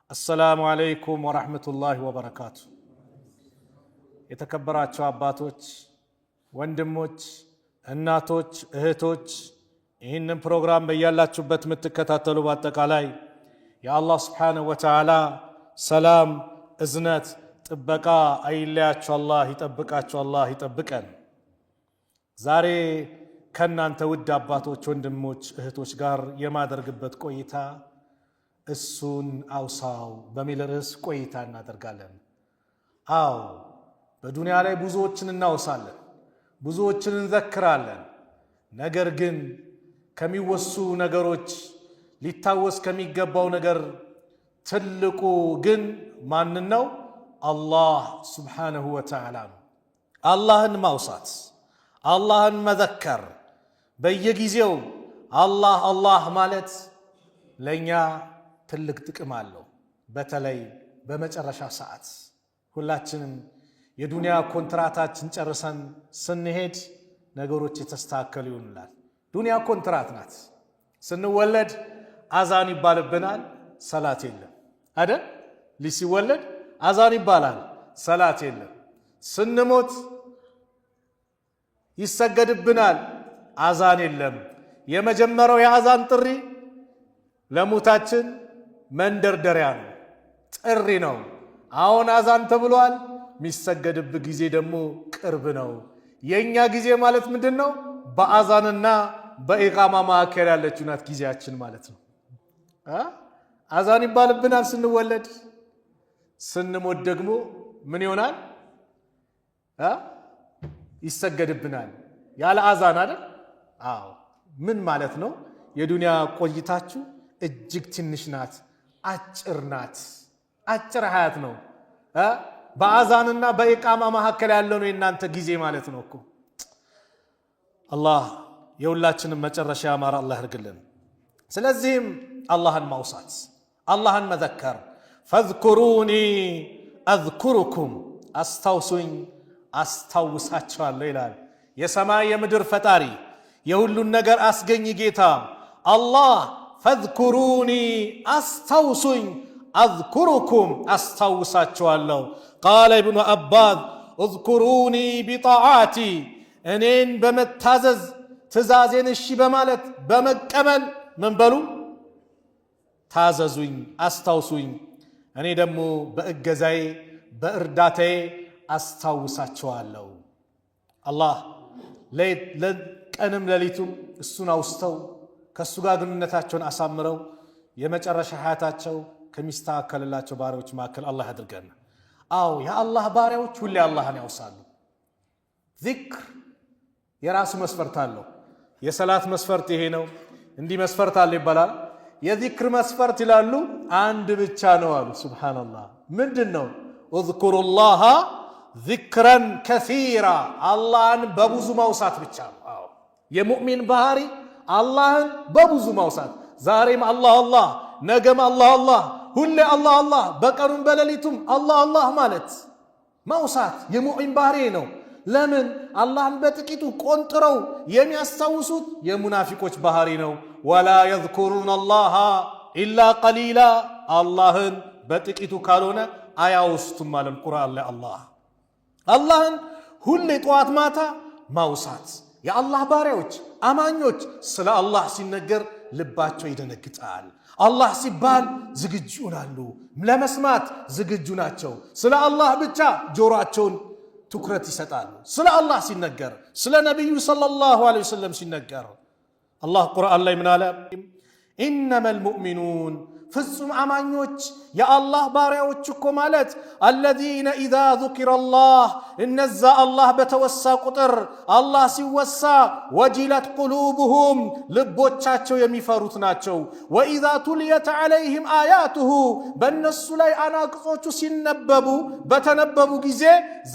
السلام عليكم ورحمة الله وبركاته። የተከበራችሁ አባቶች፣ ወንድሞች፣ እናቶች፣ እህቶች፣ ይህንን ፕሮግራም በያላችሁበት የምትከታተሉ በአጠቃላይ የአላህ سبحانه وتعالى ሰላም፣ እዝነት፣ ጥበቃ አይለያችሁ። አላህ ይጠብቃችሁ። አላህ ይጠብቀን። ዛሬ ከእናንተ ውድ አባቶች፣ ወንድሞች፣ እህቶች ጋር የማደርግበት ቆይታ እሱን አውሳው በሚል ርዕስ ቆይታ እናደርጋለን። አዎ፣ በዱንያ ላይ ብዙዎችን እናውሳለን፣ ብዙዎችን እንዘክራለን። ነገር ግን ከሚወሱ ነገሮች፣ ሊታወስ ከሚገባው ነገር ትልቁ ግን ማንን ነው? አላህ سبحانه وتعالى ነው። አላህን ማውሳት፣ አላህን መዘከር፣ በየጊዜው አላህ አላህ ማለት ለእኛ ትልቅ ጥቅም አለው። በተለይ በመጨረሻ ሰዓት ሁላችንም የዱንያ ኮንትራታችን ጨርሰን ስንሄድ ነገሮች የተስተካከሉ ይሆኑላል። ዱንያ ኮንትራት ናት። ስንወለድ አዛን ይባልብናል፣ ሰላት የለም አይደል? ልጅ ሲወለድ አዛን ይባላል፣ ሰላት የለም። ስንሞት ይሰገድብናል፣ አዛን የለም። የመጀመሪያው የአዛን ጥሪ ለሞታችን መንደርደሪያ ነው፣ ጥሪ ነው። አሁን አዛን ተብሏል። የሚሰገድብ ጊዜ ደግሞ ቅርብ ነው። የእኛ ጊዜ ማለት ምንድን ነው? በአዛንና በኢቃማ መካከል ያለችው ናት ጊዜያችን ማለት ነው። አዛን ይባልብናል ስንወለድ፣ ስንሞት ደግሞ ምን ይሆናል? ይሰገድብናል። ያለ አዛን አይደል? አዎ። ምን ማለት ነው? የዱንያ ቆይታችሁ እጅግ ትንሽ ናት፣ አጭር ናት። አጭር ሀያት ነው። በአዛንና በኢቃማ መካከል ያለው ነው የእናንተ ጊዜ ማለት ነው እኮ። አላህ የሁላችንም መጨረሻ ያማረ አላህ ያድርግልን። ስለዚህም አላህን ማውሳት፣ አላህን መዘከር፣ فاذكروني أذكركم፣ አስታውሱኝ አስታውሳችኋለሁ ይላል። የሰማይ የምድር ፈጣሪ፣ የሁሉን ነገር አስገኝ ጌታ አላህ فاذكروني አስታውሱኝ፣ أذكركم አስታውሳችኋለሁ። قال ابن عباس اذكروني بطاعتي፣ እኔን በመታዘዝ፣ ትእዛዜን እሺ በማለት፣ በመቀበል ምን በሉ? ታዘዙኝ፣ አስታውሱኝ፣ እኔ ደግሞ በእገዛዬ በእርዳታዬ አስታውሳችኋለሁ። አላህ ቀንም ሌሊቱም እሱን አውስተው፣ ከእሱ ጋር ግንኙነታቸውን አሳምረው የመጨረሻ ሀያታቸው ከሚስተካከልላቸው ባሪያዎች መካከል አላህ ያድርገን። አዎ፣ የአላህ ባሪያዎች ሁሌ አላህን ያውሳሉ። ዚክር የራሱ መስፈርት አለው። የሰላት መስፈርት ይሄ ነው፣ እንዲህ መስፈርት አለ ይባላል። የዚክር መስፈርት ይላሉ አንድ ብቻ ነው አሉ። سبحان الله፣ ምንድን ነው? اذكروا الله ذكرا كثيرا፣ አላህን በብዙ ማውሳት ብቻ ነው። አዎ፣ የሙእሚን ባህሪ አላህን በብዙ ማውሳት። ዛሬም አላህ አላህ፣ ነገም አላህ አላህ፣ ሁሌ አላህ አላህ፣ በቀኑም በሌሊቱም አላህ አላህ ማለት፣ ማውሳት የሙእሚን ባህሪ ነው። ለምን? አላህን በጥቂቱ ቆንጥረው የሚያስታውሱት የሙናፊቆች ባህሪ ነው። ولا يذكرون الله إلا قليلا፣ አላህን በጥቂቱ ካልሆነ አያውስቱም አለን ቁርአን ላይ አላህ። አላህን ሁሌ ጠዋት ማታ ማውሳት፣ የአላህ ባሪያዎች አማኞች ስለ አላህ ሲነገር ልባቸው ይደነግጣል። አላህ ሲባል ዝግጁ ይሆናሉ፣ ለመስማት ዝግጁ ናቸው። ስለ አላህ ብቻ ጆሮአቸውን ትኩረት ይሰጣሉ። ስለ አላህ ሲነገር፣ ስለ ነቢዩ صلى الله عليه وسلم ሲነገር አላህ ቁርአን ላይ ምን አለ? إنما المؤمنون፣ ፍጹም አማኞች የአላህ ባሪያዎች እኮ ማለት الذين إذا ذكر الله፣ እነዛ አላህ በተወሳ ቁጥር፣ አላህ ሲወሳ وجلت قلوبهم፣ ልቦቻቸው የሚፈሩት ናቸው። وإذا تليت عليهم آياته፣ በእነሱ ላይ አናቅጾቹ ሲነበቡ፣ በተነበቡ ጊዜ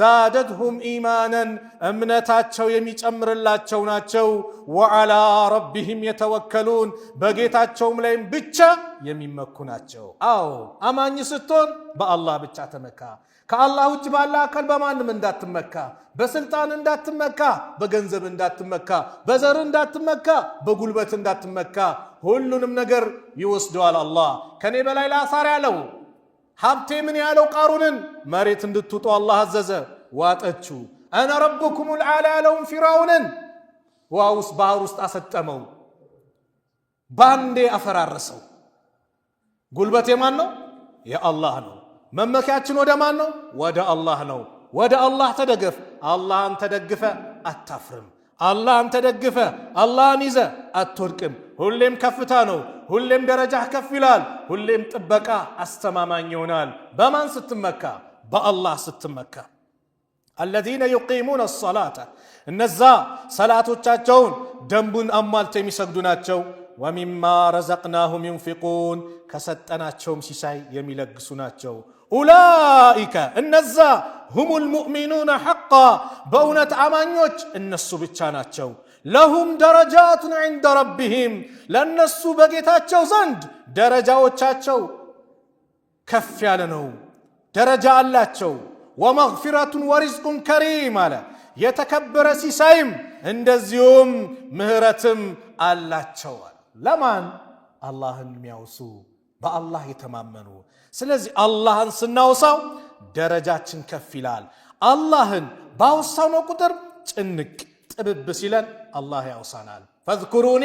زادتهم إيمانا፣ እምነታቸው የሚጨምርላቸው ናቸው። وعلى ربهم يتوكلون፣ በጌታቸውም ላይም ብቻ የሚመኩ ናቸው። አዎ፣ አማኝ ስትሆን በአላህ ብቻ ተመካ። ከአላህ ውጭ ባለ አካል በማንም እንዳትመካ፣ በስልጣን እንዳትመካ፣ በገንዘብ እንዳትመካ፣ በዘር እንዳትመካ፣ በጉልበት እንዳትመካ። ሁሉንም ነገር ይወስደዋል አላህ። ከኔ በላይ ላሳር ያለው ሀብቴ ምን ያለው ቃሩንን መሬት እንድትውጠው አላህ አዘዘ፣ ዋጠችው። أنا ربكم الأعلى ያለውን ፊራውንን ውሃ ውስጥ ባህር ውስጥ አሰጠመው፣ ባንዴ አፈራረሰው። ጉልበት የማን ነው? የአላህ ነው። መመኪያችን ወደ ማን ነው? ወደ አላህ ነው። ወደ አላህ ተደገፍ። አላህን ተደግፈ አታፍርም። አላህን ተደግፈ አላህን ይዘ አትወድቅም። ሁሌም ከፍታ ነው። ሁሌም ደረጃህ ከፍ ይላል። ሁሌም ጥበቃ አስተማማኝ ይሆናል። በማን ስትመካ? በአላህ ስትመካ። الذين يقيمون الصلاة እነዛ ሰላቶቻቸውን ደንቡን አሟልተው የሚሰግዱ ናቸው። ومما رزقناهم ينفقون ከሰጠናቸውም ሲሳይ የሚለግሱ ናቸው። أولئك እነዛ هم المؤمنون حقا በእውነት አማኞች እነሱ ብቻ ናቸው። لهم درجات عند ربهم ለእነሱ በጌታቸው ዘንድ ደረጃዎቻቸው ከፍ ያለ ነው፣ ደረጃ አላቸው። ومغفرة ورزق كريم አለ የተከበረ ሲሳይም እንደዚሁም ምህረትም አላቸዋል። ለማን? አላህን የሚያውሱ በአላህ የተማመኑ። ስለዚህ አላህን ስናውሳው ደረጃችን ከፍ ይላል። አላህን ባወሳነው ቁጥር ጭንቅ ጥብብ ሲለን አላህ ያውሳናል። ፈዝኩሩኒ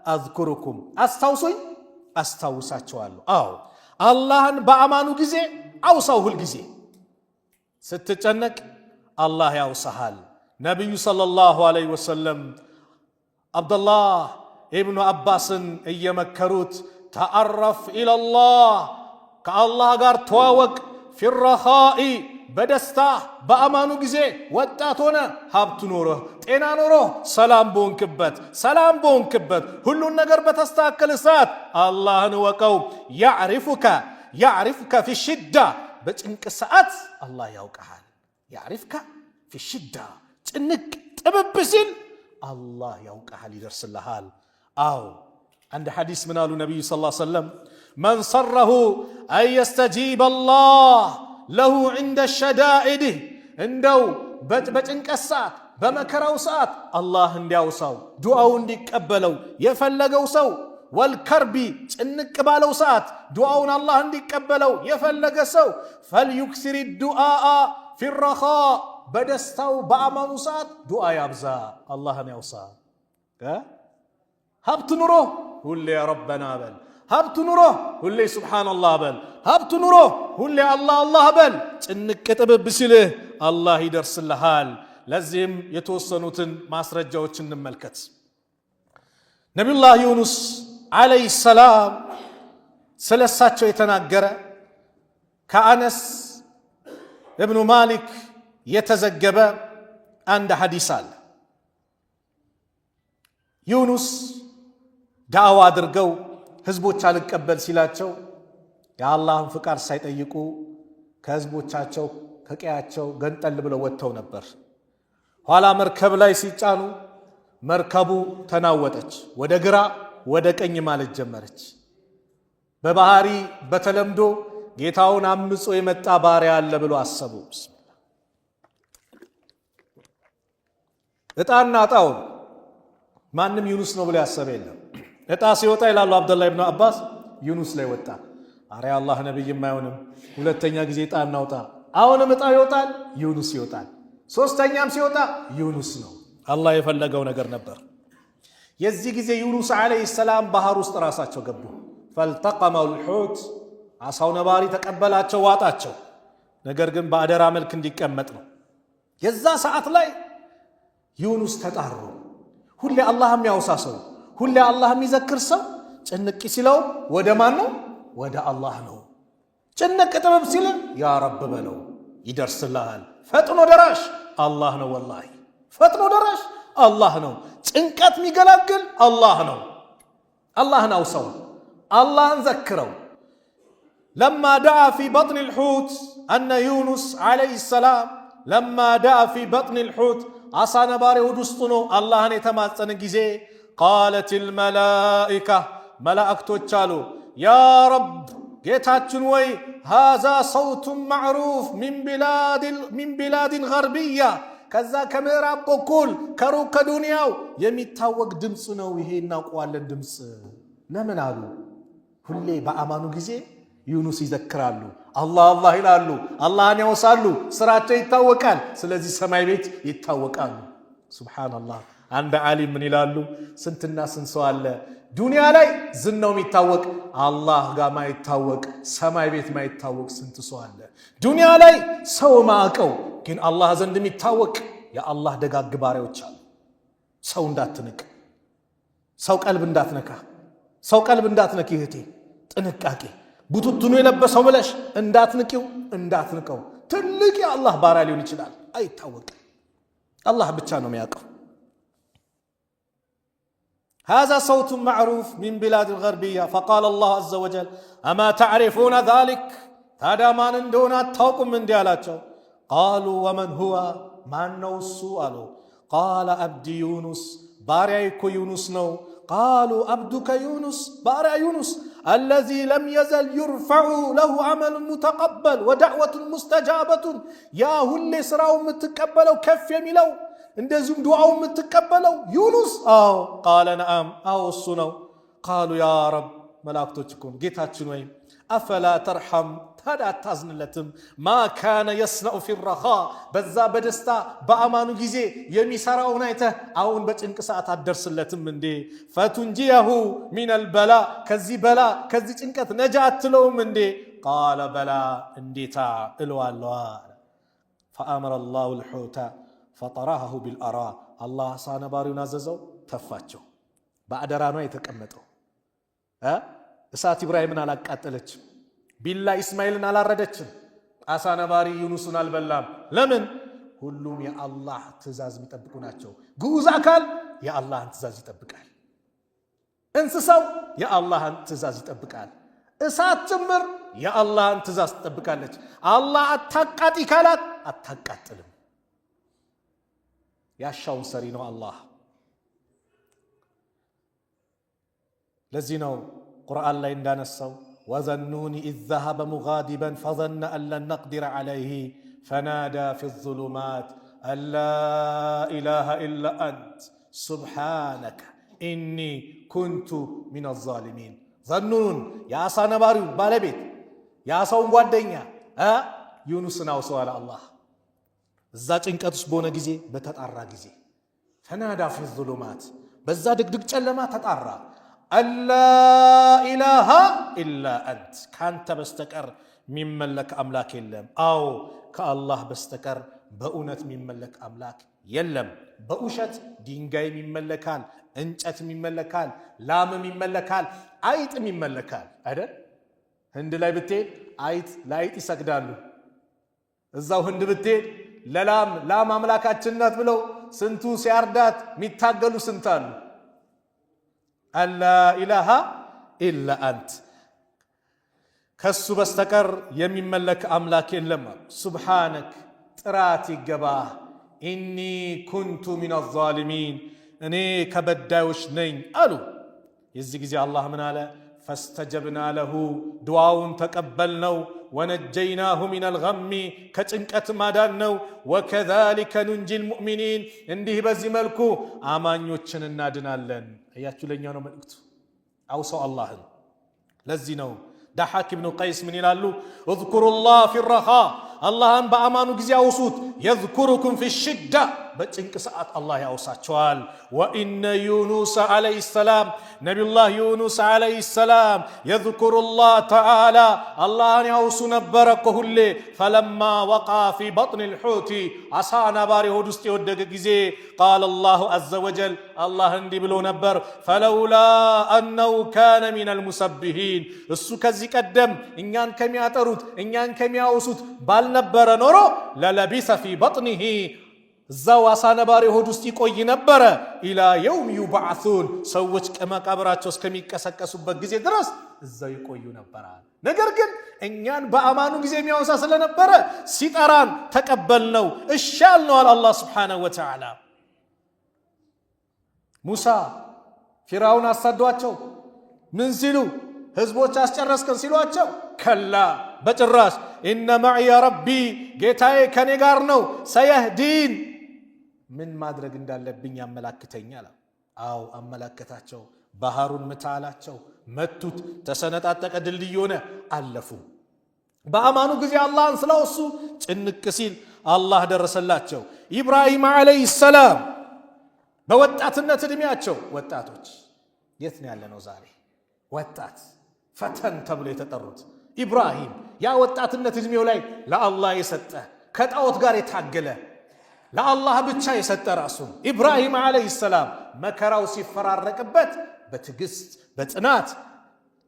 አዝኩሩኩም፣ አስታውሱኝ አስታውሳቸዋለሁ። አዎ አላህን በአማኑ ጊዜ አውሳው። ሁል ጊዜ ስትጨነቅ አላህ ያውሳሃል። ነቢዩ ሰለላሁ ዐለይሂ ወሰለም አብደላህ ኢብኑ አባስን እየመከሩት ተዓረፍ ኢለላህ ከአላህ ጋር ተዋወቅ፣ ፊረኻኢ በደስታ በአማኑ ጊዜ ወጣት ሆነ ሀብት ኖሮህ ጤና ኖሮህ ሰላም በሆንክበት ሰላም በሆንክበት ሁሉን ነገር በተስተካከለ ሰዓት አላህን እወቀው። يعرفك يعرفك في الشدة በጭንቅ ሰዓት አላህ ያውቀሃል። يعرفك في الشدة ጭንቅ ጥብብ ሲል አላህ ያውቀሃል፣ ይደርስልሃል። አዎ አንድ ሐዲስ ምን አሉ ነቢዩ صلى الله عليه وسلم من سره أن يستجيب الله له عند شدائده እንደው በጭንቀት ሰዓት በመከራው ሰዓት አላህ እንዲያውሳው ዱዓው እንዲቀበለው የፈለገው ሰው والكرب ጭንቅ ባለው ሰዓት ዱዓውን አላህ እንዲቀበለው የፈለገ ሰው فليكثر الدعاء في الرخاء በደስታው በአማኑ ሰዓት ዱዓ ያብዛ፣ አላህን ያውሳ። ሀብት ኑሮ ሁሌ ربنا በል። ሀብት ኑሮ ሁሌ سبحان الله በል። ሀብት ኑሮ ሁሌ አላህ አላህ በል። ጭንቅ ጥብብ ሲልህ አላህ ይደርስልሃል። ለዚህም የተወሰኑትን ማስረጃዎች እንመልከት። ነቢዩላህ ዩኑስ عليه السلام ስለ እሳቸው የተናገረ ከአነስ እብኑ ማሊክ የተዘገበ አንድ ሐዲስ አለ። ዩኑስ ዳዕዋ አድርገው ህዝቦች አልቀበል ሲላቸው የአላህን ፍቃድ ሳይጠይቁ ከህዝቦቻቸው ከቀያቸው ገንጠል ብለው ወጥተው ነበር። ኋላ መርከብ ላይ ሲጫኑ መርከቡ ተናወጠች፣ ወደ ግራ ወደ ቀኝ ማለት ጀመረች። በባህሪ በተለምዶ ጌታውን አምጾ የመጣ ባሪያ አለ ብሎ አሰቡ። ዕጣና ዕጣውን ማንም ዩኑስ ነው ብሎ ያሰበ የለም። ዕጣ ሲወጣ ይላሉ አብደላህ ብኑ አባስ ዩኑስ ላይ ወጣ። አረ አላህ ነቢይም አይሆንም። ሁለተኛ ጊዜ ዕጣ እናውጣ። አሁንም ዕጣ ይወጣል፣ ዩኑስ ይወጣል። ሶስተኛም ሲወጣ ዩኑስ ነው። አላህ የፈለገው ነገር ነበር። የዚህ ጊዜ ዩኑስ عليه السلام ባህር ውስጥ ራሳቸው ገቡ። فالتقمه الحوت አሳው ነባሪ ተቀበላቸው፣ ዋጣቸው። ነገር ግን በአደራ መልክ እንዲቀመጥ ነው። የዛ ሰዓት ላይ ዩኑስ ተጣሩ። ሁሌ አላህ የሚያውሳ ሰው፣ ሁሌ አላህ የሚዘክር ሰው ጭንቅ ሲለው ወደ ማን ነው? ወደ አላህ ነው። ጭንቅ ጥብብ ሲል يا رب በለው ይደርስልሃል። ፈጥኖ ደራሽ አላህ ነው። والله ፈጥኖ ደራሽ አላህ ነው። ጭንቀት የሚገላግል አላህ ነው። አላህን አውሰው፣ አላህን ዘክረው። لما دعا في بطن الحوت أن يونس عليه السلام لما دعا في بطن الحوت አሳ ነባሪ ሆድ ውስጥ ሆኖ አላህን የተማጸነ ጊዜ قالت الملائكة መላእክቶች አሉ يا رب ጌታችን ወይ هذا صوت معروف من بلاد غربية ከዛ ከምዕራብ በኩል ከሩቅ ከዱንያው የሚታወቅ ድምፅ ነው ይሄ፣ እናውቀዋለን ድምፅ። ለምን አሉ? ሁሌ በአማኑ ጊዜ ዩኑስ ይዘክራሉ፣ አላህ አላህ ይላሉ፣ አላህን ያወሳሉ፣ ስራቸው ይታወቃል። ስለዚህ ሰማይ ቤት ይታወቃሉ። سبحان الله። አንድ ዓሊም ምን ይላሉ? ስንትና ስንት ሰው አለ ዱንያ ላይ ዝናው የሚታወቅ አላህ ጋር ማይታወቅ ሰማይ ቤት ማይታወቅ ስንት ሰው አለ። ዱንያ ላይ ሰው ማዕቀው ግን አላህ ዘንድ የሚታወቅ የአላህ ደጋግ ባሪያዎች አሉ። ሰው እንዳትንቅ፣ ሰው ቀልብ እንዳትነካ፣ ሰው ቀልብ እንዳትነክ እህቴ፣ ጥንቃቄ ቡትትኑ የለበሰው ብለሽ እንዳትንቂው፣ እንዳትንቀው። ትልቅ የአላህ ባሪያ ሊሆን ይችላል፣ አይታወቅም። አላህ ብቻ ነው የሚያውቀው። هذا صوت معروف من بلاد الغربية فقال الله عز وجل أما تعرفون ذلك ታዲያ ማን እንደሆነ አታውቁም? እንዲህ አላቸው። قالوا ومن هو ማን ነው እሱ አሉ። قال عبدي يونس ባሪያዬ እኮ ዩኑስ ነው። قالوا عبدك يونس ባሪያ ዩኑስ الذي لم يزل يرفع له عمل متقبل ودعوة مستجابة ያ ሁሌ ስራው የምትቀበለው ከፍ የሚለው እንደዚሁም ዱዓው የምትቀበለው ዩኑስ። አዎ قال نعم፣ አዎ እሱ ነው። قالوا يا رب መላእክቶች እኮ ጌታችን ወይም أفلا ترحم ታዲያ አታዝንለትም? ما كان يصنع في الرخاء በዛ በደስታ በአማኑ ጊዜ የሚሰራውን አይተህ አሁን በጭንቅ ሰዓት አትደርስለትም እንዴ? فتنجيه من البلاء ከዚህ በላ ከዚህ ጭንቀት ነጃ አትለውም እንዴ? قال بلى እንዴታ እለዋለዋ። فأمر الله الحوت فطرحه بالعراء አላህ አሳ ነባሪውን አዘዘው፣ ተፋቸው። በአደራ ነው የተቀመጠው። እሳት ኢብራሂምን አላቃጠለችም። ቢላ ኢስማኤልን አላረደችም። አሳ ነባሪ ዩኑስን አልበላም። ለምን? ሁሉም የአላህ ትእዛዝ የሚጠብቁ ናቸው። ግዑዝ አካል የአላህን ትእዛዝ ይጠብቃል። እንስሳው የአላህን ትእዛዝ ይጠብቃል። እሳት ጭምር የአላህን ትእዛዝ ትጠብቃለች። አላህ አታቃጢ ካላት አታቃጥልም። ያሻውን ሰሪ ነው አላህ። ለዚህ ነው ቁርአን ላይ እንዳነሳው وذا النون إذ ذهب مغاضبا فظن أن لن نقدر عليه فنادى في الظلمات أن لا إله إلا أنت سبحانك إني كنت من الظالمين። ዘኑን የአሳ ነባሪው ባለቤት የአሳውን ጓደኛ ዩኑስን አውሰዋል አላህ። እዛ ጭንቀት ውስጥ በሆነ ጊዜ በተጣራ ጊዜ فنادى في الظلمات በዛ ድቅድቅ ጨለማ ተጣራ። أن لا إله إلا أنت ካንተ በስተቀር የሚመለክ አምላክ የለም። አዎ ከአላህ በስተቀር በእውነት የሚመለክ አምላክ የለም። በውሸት ድንጋይም ይመለካል፣ እንጨትም ይመለካል፣ ላምም ይመለካል፣ አይጥም ይመለካል። አይደል? ህንድ ላይ ብትሄድ አይጥ ለአይጥ ይሰግዳሉ። እዛው ህንድ ብትሄድ ለላም ላም አምላካችን ናት ብለው ስንቱ ሲያርዳት የሚታገሉ ስንት አሉ። أن لا إله إلا أنت ከሱ በስተቀር የሚመለክ አምላክ የለም። سبحانك ጥራት ይገባህ። إني كنت من الظالمين እኔ ከበዳዮች ነኝ አሉ። የዚህ ጊዜ አላህ ምን አለ? فاستجبنا له ድዋውን ተቀበልነው። ونجيناه من الغم ከጭንቀት ማዳን ነው። وكذلك ننجي المؤمنين እንዲህ በዚህ መልኩ አማኞችን እናድናለን። እያችሁ ለእኛ ነው መልእክቱ። አውሰው አላህን። ለዚህ ነው ዳሓክ ብኑ ቀይስ ምን ይላሉ? اذكروا الله في الرخاء አላህን በአማኑ ጊዜ አውሱት። يذكركم في الشدة በጭንቅ ሰዓት አላህ ያውሳቸዋል። وإن يونس عليه السلام ነቢዩላህ ዩኑስ عليه السلام يذكر الله تعالى አላህን ያውሱ ነበረ እኮ ሁሌ። فلما وقع في بطن الحوت አሳ ነባሪ ሆድ ውስጥ የወደቀ ጊዜ قال الله عز وجل አላህ እንዲህ ብሎ ነበር፣ فلولا أنه كان من المسبحين እሱ ከዚህ ቀደም እኛን ከሚያጠሩት እኛን ከሚያውሱት ባልነበረ ኖሮ للبث في بطنه እዛው አሳ ነባሪ ሆድ ውስጥ ይቆይ ነበረ። إلى يوم يبعثون ሰዎች ከመቃብራቸው እስከሚቀሰቀሱበት ጊዜ ድረስ እዛው ይቆዩ ነበራል። ነገር ግን እኛን በአማኑ ጊዜ የሚያወሳ ስለነበረ ሲጠራን ተቀበልነው፣ እሺ አልነዋል። አላህ سبحانه وتعالى ሙሳ ፊራውን አሳዷቸው ምን ሲሉ ህዝቦች አስጨረስከን ሲሏቸው كلا በጭራሽ إن معي ربي ጌታዬ ከኔ ጋር ነው፣ سيهدين ምን ማድረግ እንዳለብኝ ያመላክተኛል። አዎ አመላከታቸው። ባህሩን ምታ አላቸው፣ መቱት፣ ተሰነጣጠቀ፣ ድልድይ ሆነ፣ አለፉ። በአማኑ ጊዜ አላህን ስላወሱ ጭንቅ ሲል አላህ ደረሰላቸው። ኢብራሂም ዓለይሂ ሰላም በወጣትነት ዕድሜያቸው ወጣቶች የት ነው ያለነው ዛሬ? ወጣት ፈተን ተብሎ የተጠሩት ኢብራሂም ያ ወጣትነት ዕድሜው ላይ ለአላህ የሰጠ ከጣዖት ጋር የታገለ ለአላህ ብቻ የሰጠ ራሱን ኢብራሂም ዓለይሂ ሰላም መከራው ሲፈራረቅበት በትዕግስት በጽናት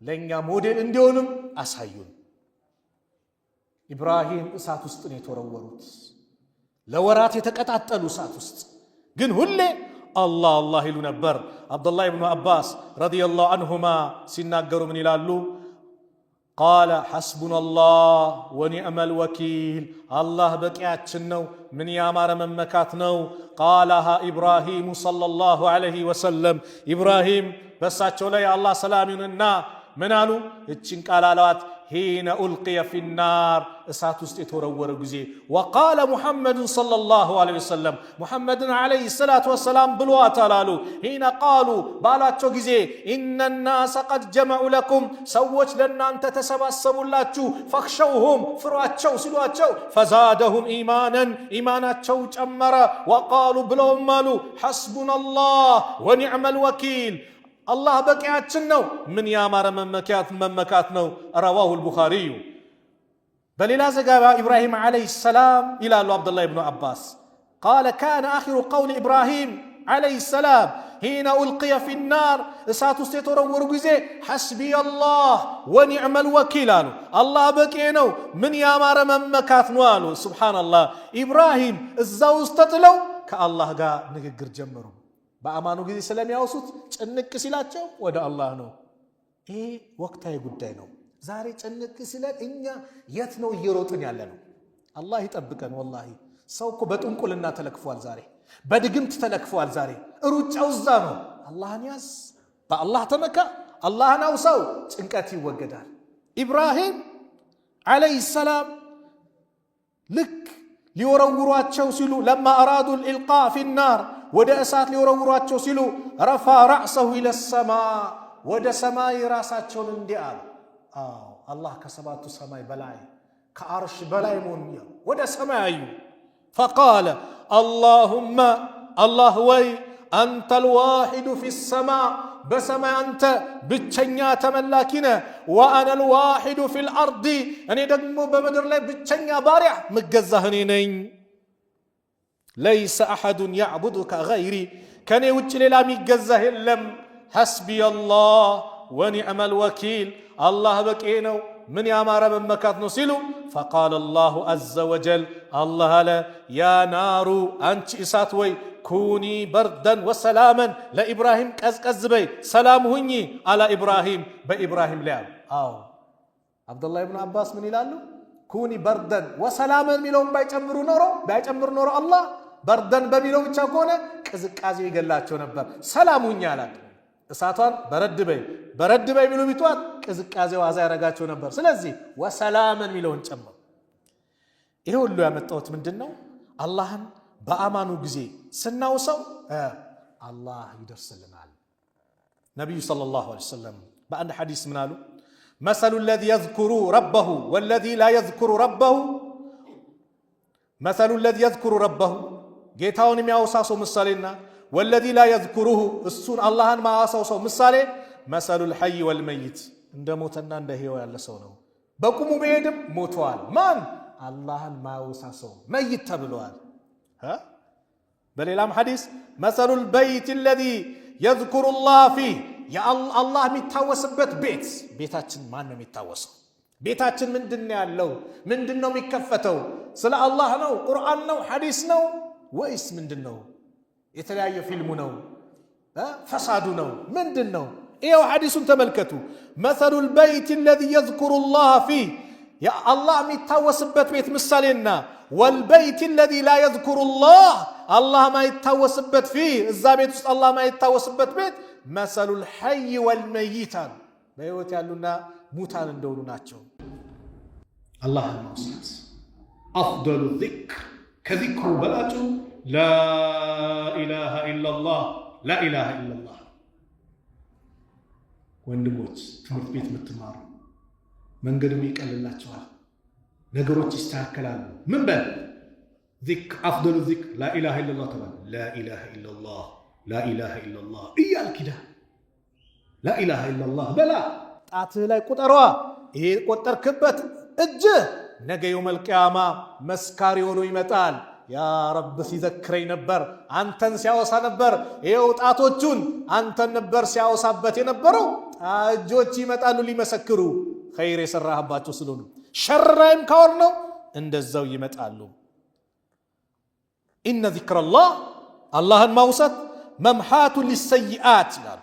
ለእኛ ሞዴል እንዲሆንም አሳዩን። ኢብራሂም እሳት ውስጥ ነው የተወረወሩት፣ ለወራት የተቀጣጠሉ እሳት ውስጥ ግን ሁሌ አላህ አላህ ይሉ ነበር። አብዱላህ ብኑ አባስ رضي الله عنهما ሲናገሩ ምን ይላሉ? قال حسبنا الله ونعم الوكيل፣ አላህ በቂያችን ነው፣ ምን ያማረ መመካት ነው። قالها إبراهيم صلى الله عليه وسلم፣ ኢብራሂም በእሳቸው ላይ የአላህ ሰላም ይሁንና ምን አሉ? እችን ቃል አለዋት حين ألقي في النار እሳት ውስጥ የተወረወረ ጊዜ። وقال محمد صلى الله عليه وسلم ሙሐመድን عليه الصلاة والسلام ብሏታል አሉ። حين قالوا ባሏቸው ጊዜ إن الناس قد جمعوا لكم ሰዎች ለእናንተ ተሰባሰቡላችሁ፣ فاخشوهم ፍሯቸው ሲሏቸው፣ فزادهم إيمانا ኢማናቸው ጨመረ። وقالوا ብለውም አሉ حسبنا الله ونعم الوكيل አላህ በቂያችን ነው፣ ምን ያማረ መመካት ነው። رواه البخاري። በሌላ ዘገባ ኢብራሂም عليه السلام ይላሉ አብዱላህ ብኑ አባስ قال كان آخر قول إبراهيم عليه السلام حين ألقي في النار እሳት ውስጥ የተወረወሩ ጊዜ حسبي الله ونعم الوكيل አሉ። አላህ በቂ ነው፣ ምን ያማረ መመካት ነው አሉ። سبحان الله። ኢብራሂም እዛ ውስጥ ተጥለው ከአላህ ጋር ንግግር ጀመሩ። በአማኑ ጊዜ ስለሚያወሱት ጭንቅ ሲላቸው ወደ አላህ ነው። ይሄ ወቅታዊ ጉዳይ ነው። ዛሬ ጭንቅ ሲለን እኛ የት ነው እየሮጥን ያለ ነው? አላህ ይጠብቀን። ወላሂ ሰው እኮ በጥንቁልና ተለክፏል ዛሬ፣ በድግምት ተለክፏል ዛሬ። ሩጫው እዛ ነው። አላህን ያዝ፣ በአላህ ተመካ፣ አላህን አውሳው፣ ጭንቀት ይወገዳል። ኢብራሂም عليه السلام ልክ ሊወረውሯቸው ሲሉ لما أرادوا الإلقاء في النار ወደ እሳት ሊወረውሯቸው ሲሉ رفع رأسه إلى السماء ወደ ሰማይ ራሳቸውን እንዲህ አሉ። አዎ አላህ ከሰባቱ ሰማይ በላይ ከአርሽ በላይ መሆኑ ወደ ሰማይ አዩ። فقال اللهم አላህ ወይ أنت الواحد في السماء በሰማይ አንተ ብቸኛ ተመላኪ ነህ። وأنا الواحد في الأرض እኔ ደግሞ በምድር ላይ ብቸኛ ባሪያ ምገዛህ እኔ ነኝ። ليس أحد يعبدك غيري ከእኔ ውጭ ሌላ የሚገዛህ የለም። حسبي الله ونعم الوكيل አላህ በቂ ነው፣ ምን ያማረ መመካት ነው ሲሉ فقال الله عز وجل አላህ አለ يا نار አንቺ እሳት ወይ كوني بردا وسلاما ለኢብራሂም ቀዝቀዝ በይ ሰላም ሁኚ على إبراهيم በኢብራሂም ላይ አሉ። አዎ አብዱላህ ብኑ አባስ ምን ይላሉ? كوني بردا وسلاما የሚለውን ባይጨምሩ ኖሮ አላህ بردا በሚለው ብቻ ከሆነ ቅዝቃዜው ይገላቸው ነበር። ሰላም ሁኚ አላት። እሳቷን በረድ በይ በረድ በይ የሚሉ ቢቷት ቅዝቃዜው አዛ ያረጋቸው ነበር። ስለዚህ وسلاما የሚለውን ጨምሩ። ይሄ ሁሉ ያመጣሁት ምንድን ነው? አላህን በአማኑ ጊዜ ስናውሰው አላህ ይደርስልናል። ነቢዩ صلى الله عليه وسلم በአንድ ሐዲስ ምን አሉ? مثل الذي يذكر ربه والذي لا يذكر ربه مثل الذي يذكر ربه ጌታውን የሚያወሳ ሰው ምሳሌና والذي لا يذكره እሱን አላህን ማያወሳው ሰው ምሳሌ مثل الحي والميت እንደ ሞተና እንደ ሕያው ያለ ሰው ነው። በቁሙ ቢሄድም ሞተዋል። ማን? አላህን ማያወሳ ሰው ميت ተብለዋል። በሌላም ሐዲስ مثل البيت الذي يذكر الله فيه አላህ የሚታወስበት ቤት። ቤታችን ማን ነው የሚታወሰው? ቤታችን ምንድን ነው ያለው? ምንድን ነው የሚከፈተው? ስለ አላህ ነው? ቁርአን ነው? ሐዲስ ነው ወይስ ምንድን ነው? የተለያየ ፊልሙ ነው? ፈሳዱ ነው? ምንድን ነው? ይኸው ሐዲሱን ተመልከቱ። مثل البيت الذي يذكر الله فيه አላህ የሚታወስበት ቤት ምሳሌና والبيت الذي لا يذكر الله አላህ ማይታወስበት فيه እዛ ቤት ውስጥ አላህ ማይታወስበት ቤት مثل الحي والميت አሉ። በሕይወት ያሉና ሙታን እንደሆኑ ናቸው። አላህን ማውሳት أفضل الذكر ከዚክሩ በላጩ لا إله إلا الله لا إله إلا الله። ወንድሞች ትምህርት ቤት የምትማሩ መንገዱም ይቀልላቸዋል፣ ነገሮች ይስተካከላሉ። ምን በል ዚክር أفضل الذكر لا إله إلا الله ተባለ። لا إله إلا الله لا إله إلا الله እያልክ ሂዳ لا إله إلا الله በላ። ጣትህ ላይ ቁጠሯ። ይሄ የቆጠርክበት እጅህ ነገ يوم القيامة መስካሪ ሆኖ ይመጣል። يا رب ሲዘክረኝ ነበር፣ አንተን ሲያወሳ ነበር። ይኸው ጣቶቹን አንተን ነበር ሲያወሳበት የነበረው። እጆች ይመጣሉ ሊመሰክሩ ኸይር የሰራህባቸው ስለሆኑ፣ ሸር ላይም ካወር ነው እንደዛው ይመጣሉ። إن ذكر الله አላህን ማውሳት ممحاة للسيئات ይላሉ፣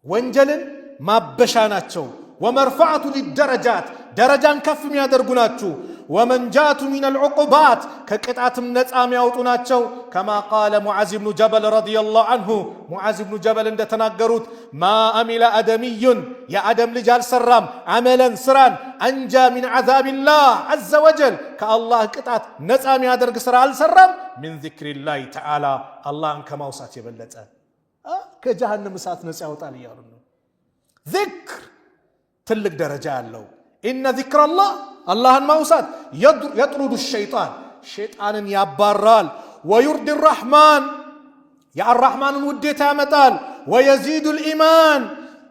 ወንጀልን ማበሻ ናቸው። ومرفعة للدرجات ደረጃን ከፍ የሚያደርጉ ናቸው። ومنجاة من العقوبات ከቅጣትም ነፃ የሚያወጡ ናቸው። كما قال معاذ بن جبل رضي الله عنه ሙዓዝ ብኑ ጀበል እንደተናገሩት ما عمل آدمي የአደም ልጅ አልሰራም عملا ስራን أنجى من عذاب الله عز وجل ከአላህ ቅጣት ነፃ የሚያደርግ ስራ አልሰራም من ذكر الله تعالى አላህን ከማውሳት የበለጠ ከጀሃነም እሳት ነፃ ያወጣል እያሉ ነው። ዚክር ትልቅ ደረጃ አለው። إن ذكر الله አላህን ማውሳት يطرد الشيطان ሸይጣንን ያባራል። ويرضي الرحمن የአራሕማንን ውዴታ ያመጣል። ويزيد الإيمان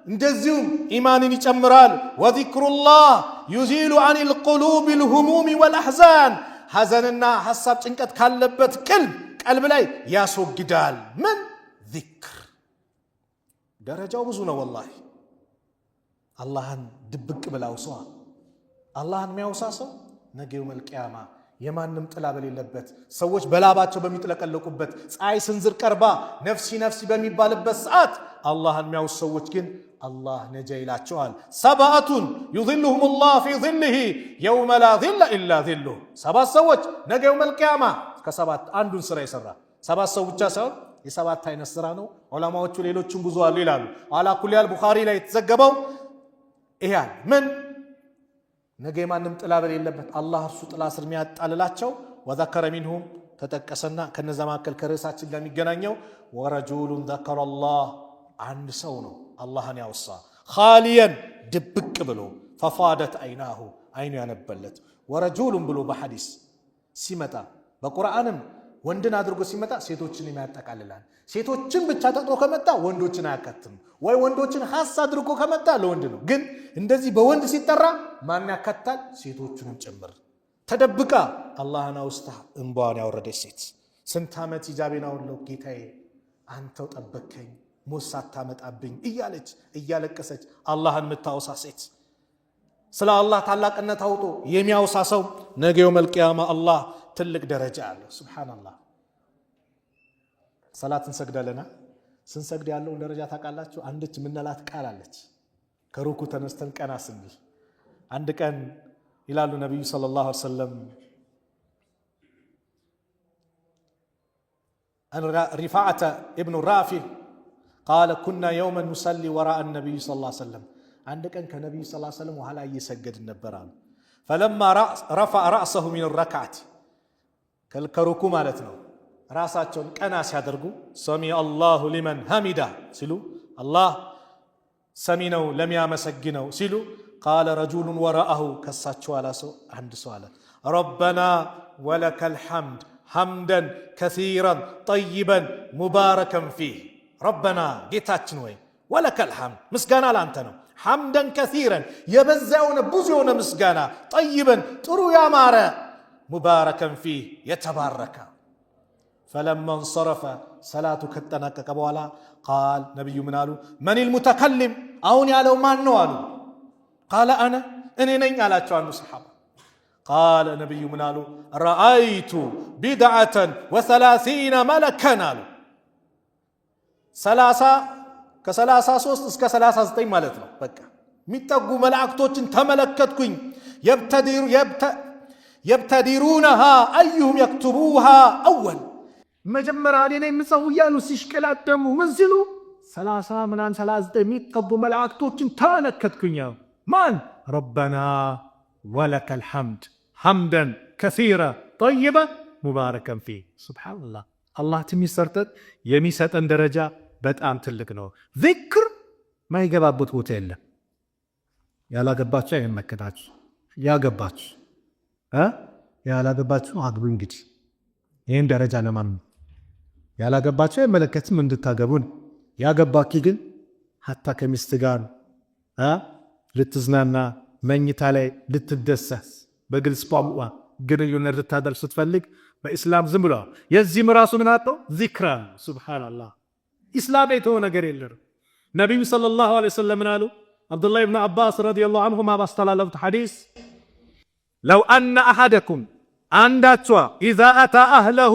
እንደዚሁም ኢማንን ይጨምራል። وذكر الله يزيل عن القلوب الهموم والأحزان ሐዘንና ሐሳብ ጭንቀት ካለበት ቀልብ ላይ ያስወግዳል። ምን ዚክር ደረጃው ብዙ ነው። ወላሂ አላህን ድብቅ ብላ አውሰዋ። አላህን የሚያውሳ ሰው ነገ يوم القيامة የማንም ጥላ በሌለበት ሰዎች በላባቸው በሚጥለቀለቁበት ፀሐይ ስንዝር ቀርባ نفسي نفسي በሚባልበት ሰዓት አላህን የሚያውሱ ሰዎች ግን አላህ ነጃ ይላቸዋል። سبعة يظلهم الله في ظله يوم لا ظل إلا ظله። ሰባት ሰዎች ነገ يوم القيامة ከሰባት አንዱን ስራ የሰራ ሰባት ሰው ብቻ ሳይሆን የሰባት አይነት ስራ ነው። ዑለማዎቹ ሌሎችም ብዙ አሉ ይላሉ። على كل حال ቡኻሪ ላይ የተዘገበው ይሄ ምን ነገ የማንም ጥላ በሌለበት አላህ እርሱ ጥላ ስር የሚያጣልላቸው وذكر منهم ተጠቀሰና ከነዛ መካከል ከርዕሳችን ጋር የሚገናኘው ورجل ذكر الله አንድ ሰው ነው አላህን ያወሳ خاليا ድብቅ ብሎ ففاضت عيناه አይኑ ያነበለት ورجل ብሎ በሐዲስ ሲመጣ በቁርአንም ወንድን አድርጎ ሲመጣ ሴቶችን ያጠቃልላል። ሴቶችን ብቻ ጠቅሎ ከመጣ ወንዶችን አያካትም። ወይ ወንዶችን خاص አድርጎ ከመጣ ለወንድ ነው። ግን እንደዚህ በወንድ ሲጠራ ማን ያካትታል? ሴቶቹንም ጭምር። ተደብቃ አላህን አውስታ እንባዋን ያወረደች ሴት ስንት ዓመት ሂጃቤን አውለው ጌታዬ አንተው ጠበከኝ ሞት ሳታመጣብኝ እያለች እያለቀሰች አላህን የምታወሳ ሴት ስለ አላህ ታላቅነት አውጦ የሚያውሳ ሰው ነገ يوم القيامة አላህ ትልቅ ደረጃ አለው። سبحان الله። ሰላት እንሰግዳለና ስንሰግድ ያለውን ደረጃ ታውቃላችሁ። አንድች የምንላት ቃል አለች። ከሩኩ ተነስተን ቀና ስንል አንድ ቀን ይላሉ ነቢዩ صلى الله عليه وسلم رفاعة ابن رافع قال كنا يوما نصلي وراء النبي صلى الله عليه وسلم አንድ ቀን ከነቢዩ صلى الله عليه وسلم ኋላ እየሰገድን ነበር አሉ። فلما رفع رأسه من الركعة ከሩኩ ማለት ነው። ራሳቸውን ቀና ሲያደርጉ سمع الله لمن حمده ሲሉ አላህ ሰሚ ነው ለሚያመሰግነው ሲሉ قال رجل وراءه ከሳቸው ኋላ ሰው አንድ ሰው አለ ربنا ولك الحمد حمدا كثيرا طيبا مباركا فيه ربنا ጌታችን ወይ ولك الحمد ምስጋና ለአንተ ነው። حمدا كثيرا የበዛ የሆነ ብዙ የሆነ ምስጋና طيبا ጥሩ ያማረ مباركا فيه የተባረከ። فلما انصرف ሰላቱ ከተጠናቀቀ በኋላ قال ነቢዩ ምን አሉ? من المتكلم አሁን ያለው ማን ነው አሉ። قال أنا እኔ ነኝ አላቸው አንዱ ሰሓባ። قال ነቢዩ ምን አሉ? رأيت بضعة وثلاثين ملكا አሉ። ከ33 እስከ 39 ማለት ነው። በቃ የሚጠጉ መላእክቶችን ተመለከትኩኝ። يبتدرونها أيهم يكتبها أول መጀመሪያ እኔ ነኝ የምጽፈው እያሉ ሲሽቀላደሙ ምን ሲሉ 30 ምናምን 39 የሚጠጉ መላእክቶችን ተመለከትኩኝ። ማን ربنا ولك الحمد حمدا كثيرا طيبا مباركا فيه። سبحان الله አላህ የሚሰርጠን የሚሰጠን ደረጃ በጣም ትልቅ ነው። ዚክር ማይገባበት ቦታ የለም። ያላገባችሁ አይመለከታችሁ፣ ያገባችሁ ያላገባችሁ አግቡ። እንግዲህ ይህን ደረጃ ለማን ነው ያላገባችሁ አይመለከትም፣ እንድታገቡን። ያገባኪ ግን حتى ከሚስት ጋር ልትዝናና መኝታ ላይ ልትደሰት በግልጽ ቋንቋ ግንኙነት ልታደርግ ስትፈልግ በኢስላም ዝም ብሎ የዚህም ራሱ ምን አለው ዚክራ። سبحان الله ኢስላም የተወ ነገር የለም። ነቢዩ صلى الله عليه وسلم ምን አሉ? አብዱላህ ብን አባስ رضي الله عنهما ባስተላለፉት ሐዲስ لو أن أحدكم አንዳችኋ إذا أتى أهله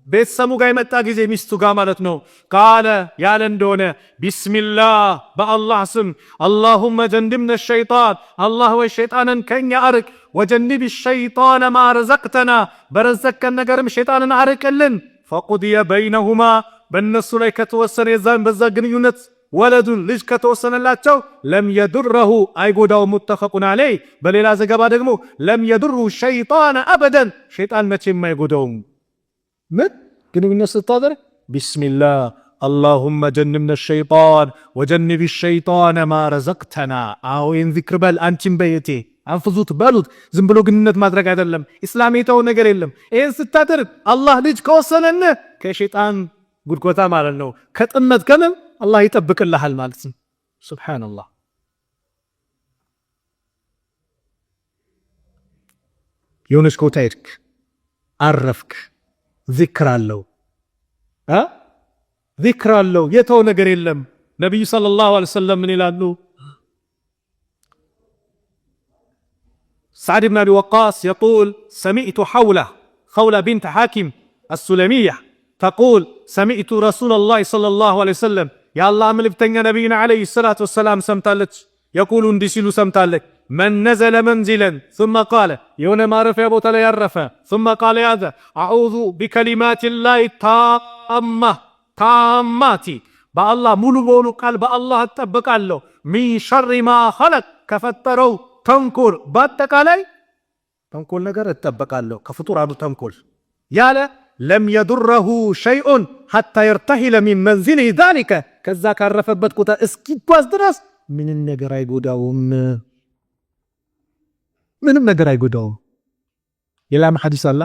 ቤተሰቡ ጋር የመጣ ጊዜ ሚስቱ ጋር ማለት ነው። قال ያለ እንደሆነ بسم الله በአላህ ስም اللهم جنبنا الشيطان አላህ ወይ ሸይጣንን ከኛ አርቅ፣ وجنب الشيطان ما رزقتنا በረዘቅከን ነገርም ሸይጣንን አርቅልን። فقضي بينهما በእነሱ ላይ ከተወሰነ የዛን በዛ ግንኙነት ولد ልጅ ከተወሰነላቸው لم يضره አይጎዳው። متفق عليه። በሌላ ዘገባ ደግሞ لم يضره الشيطان أبدا ሸይጣን መቼም አይጎዳውም። ምን ግንኙነት ስታደርግ بسم الله اللهم جنبنا الشيطان وجنب الشيطان ما رزقتنا። አዎ ይህን ዚክር በል አንቺም በየቴ አንፍዙት በሉት። ዝም ብሎ ግንኙነት ማድረግ አይደለም። ኢስላም የተው ነገር የለም። ይህን ስታደርግ አላህ ልጅ ከወሰነን ከሸይጣን ጉድጎታ ማለት ነው ከጥመት ከምን አላህ ይጠብቅልሃል ማለት ነው። سبحان الله። የሆነች ቦታ ሄድክ፣ አረፍክ፣ ዚክር አለው ዚክር አለው። የተው ነገር የለም። ነቢዩ صلى الله عليه وسلم ምን ይላሉ? ሳዕድ ብን አቢ ወቃስ يقول سمعت خولة خولة بنت حكيم السلمية تقول سمعت رسول الله صلى الله عليه وسلم የአላህ መልእክተኛ ነቢይን عليه الصلاة والسلام ሰምታለች። يقول እንዲህ ሲሉ ሰምታለች። من نزل منزلا ثم قال የሆነ ማረፊያ ቦታ ላይ ያረፈ ثم قال ያዘ أعوذ بكلمات الله التامة التامات በአላህ ሙሉ በሆኑ ቃል በአላህ እጠበቃለሁ من شر ما خلق ከፈጠረው ተንኮል በአጠቃላይ ተንኮል ነገር እጠበቃለሁ ከፍጡራኑ ተንኮል ያለ لم يضره شيء حتى يرتحل من منزله ذلك ከዛ ካረፈበት ቦታ እስኪጓዝ ድረስ ምንም ነገር አይጎዳውም። ምንም ነገር አይጎዳውም። ሌላም ሐዲስ አለ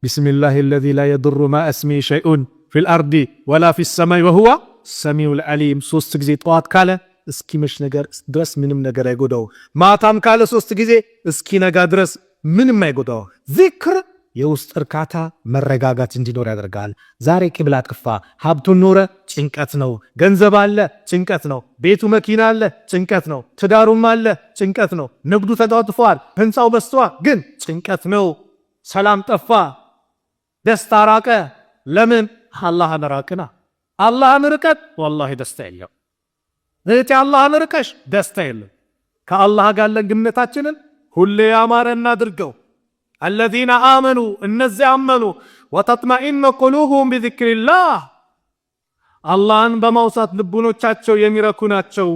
بسم الله الذي لا يضر مع اسمه شيء في الأرض ولا في السماء وهو السميع العليم ሶስት ጊዜ ጠዋት ካለ እስኪመሽ ነገር ድረስ ምንም ነገር አይጎዳው። ማታም ካለ ሶስት ጊዜ እስኪነጋ ድረስ ምንም አይጎዳው። ዚክር የውስጥ እርካታ መረጋጋት እንዲኖር ያደርጋል። ዛሬ ቂብላ ጥፋ፣ ሀብቱን ኖረ ጭንቀት ነው። ገንዘብ አለ ጭንቀት ነው። ቤቱ መኪና አለ ጭንቀት ነው። ትዳሩም አለ ጭንቀት ነው። ንግዱ ተጧጥፏል፣ ህንፃው በዝቷል፣ ግን ጭንቀት ነው። ሰላም ጠፋ፣ ደስታ ራቀ። ለምን? አላህን ራቅና። አላህን ርቀት والله ደስታ የለም። እህቴ አላህን ርቀሽ ደስታ የለም። ከአላህ ጋር ያለን ግንኙነታችንን ሁሌ ያማረ እናድርገው። الذين آمنوا እነዚያ አመኑ፣ وتطمئن قلوبهم بذكر الله አላህን በማውሳት ልቡኖቻቸው የሚረኩ ናቸው።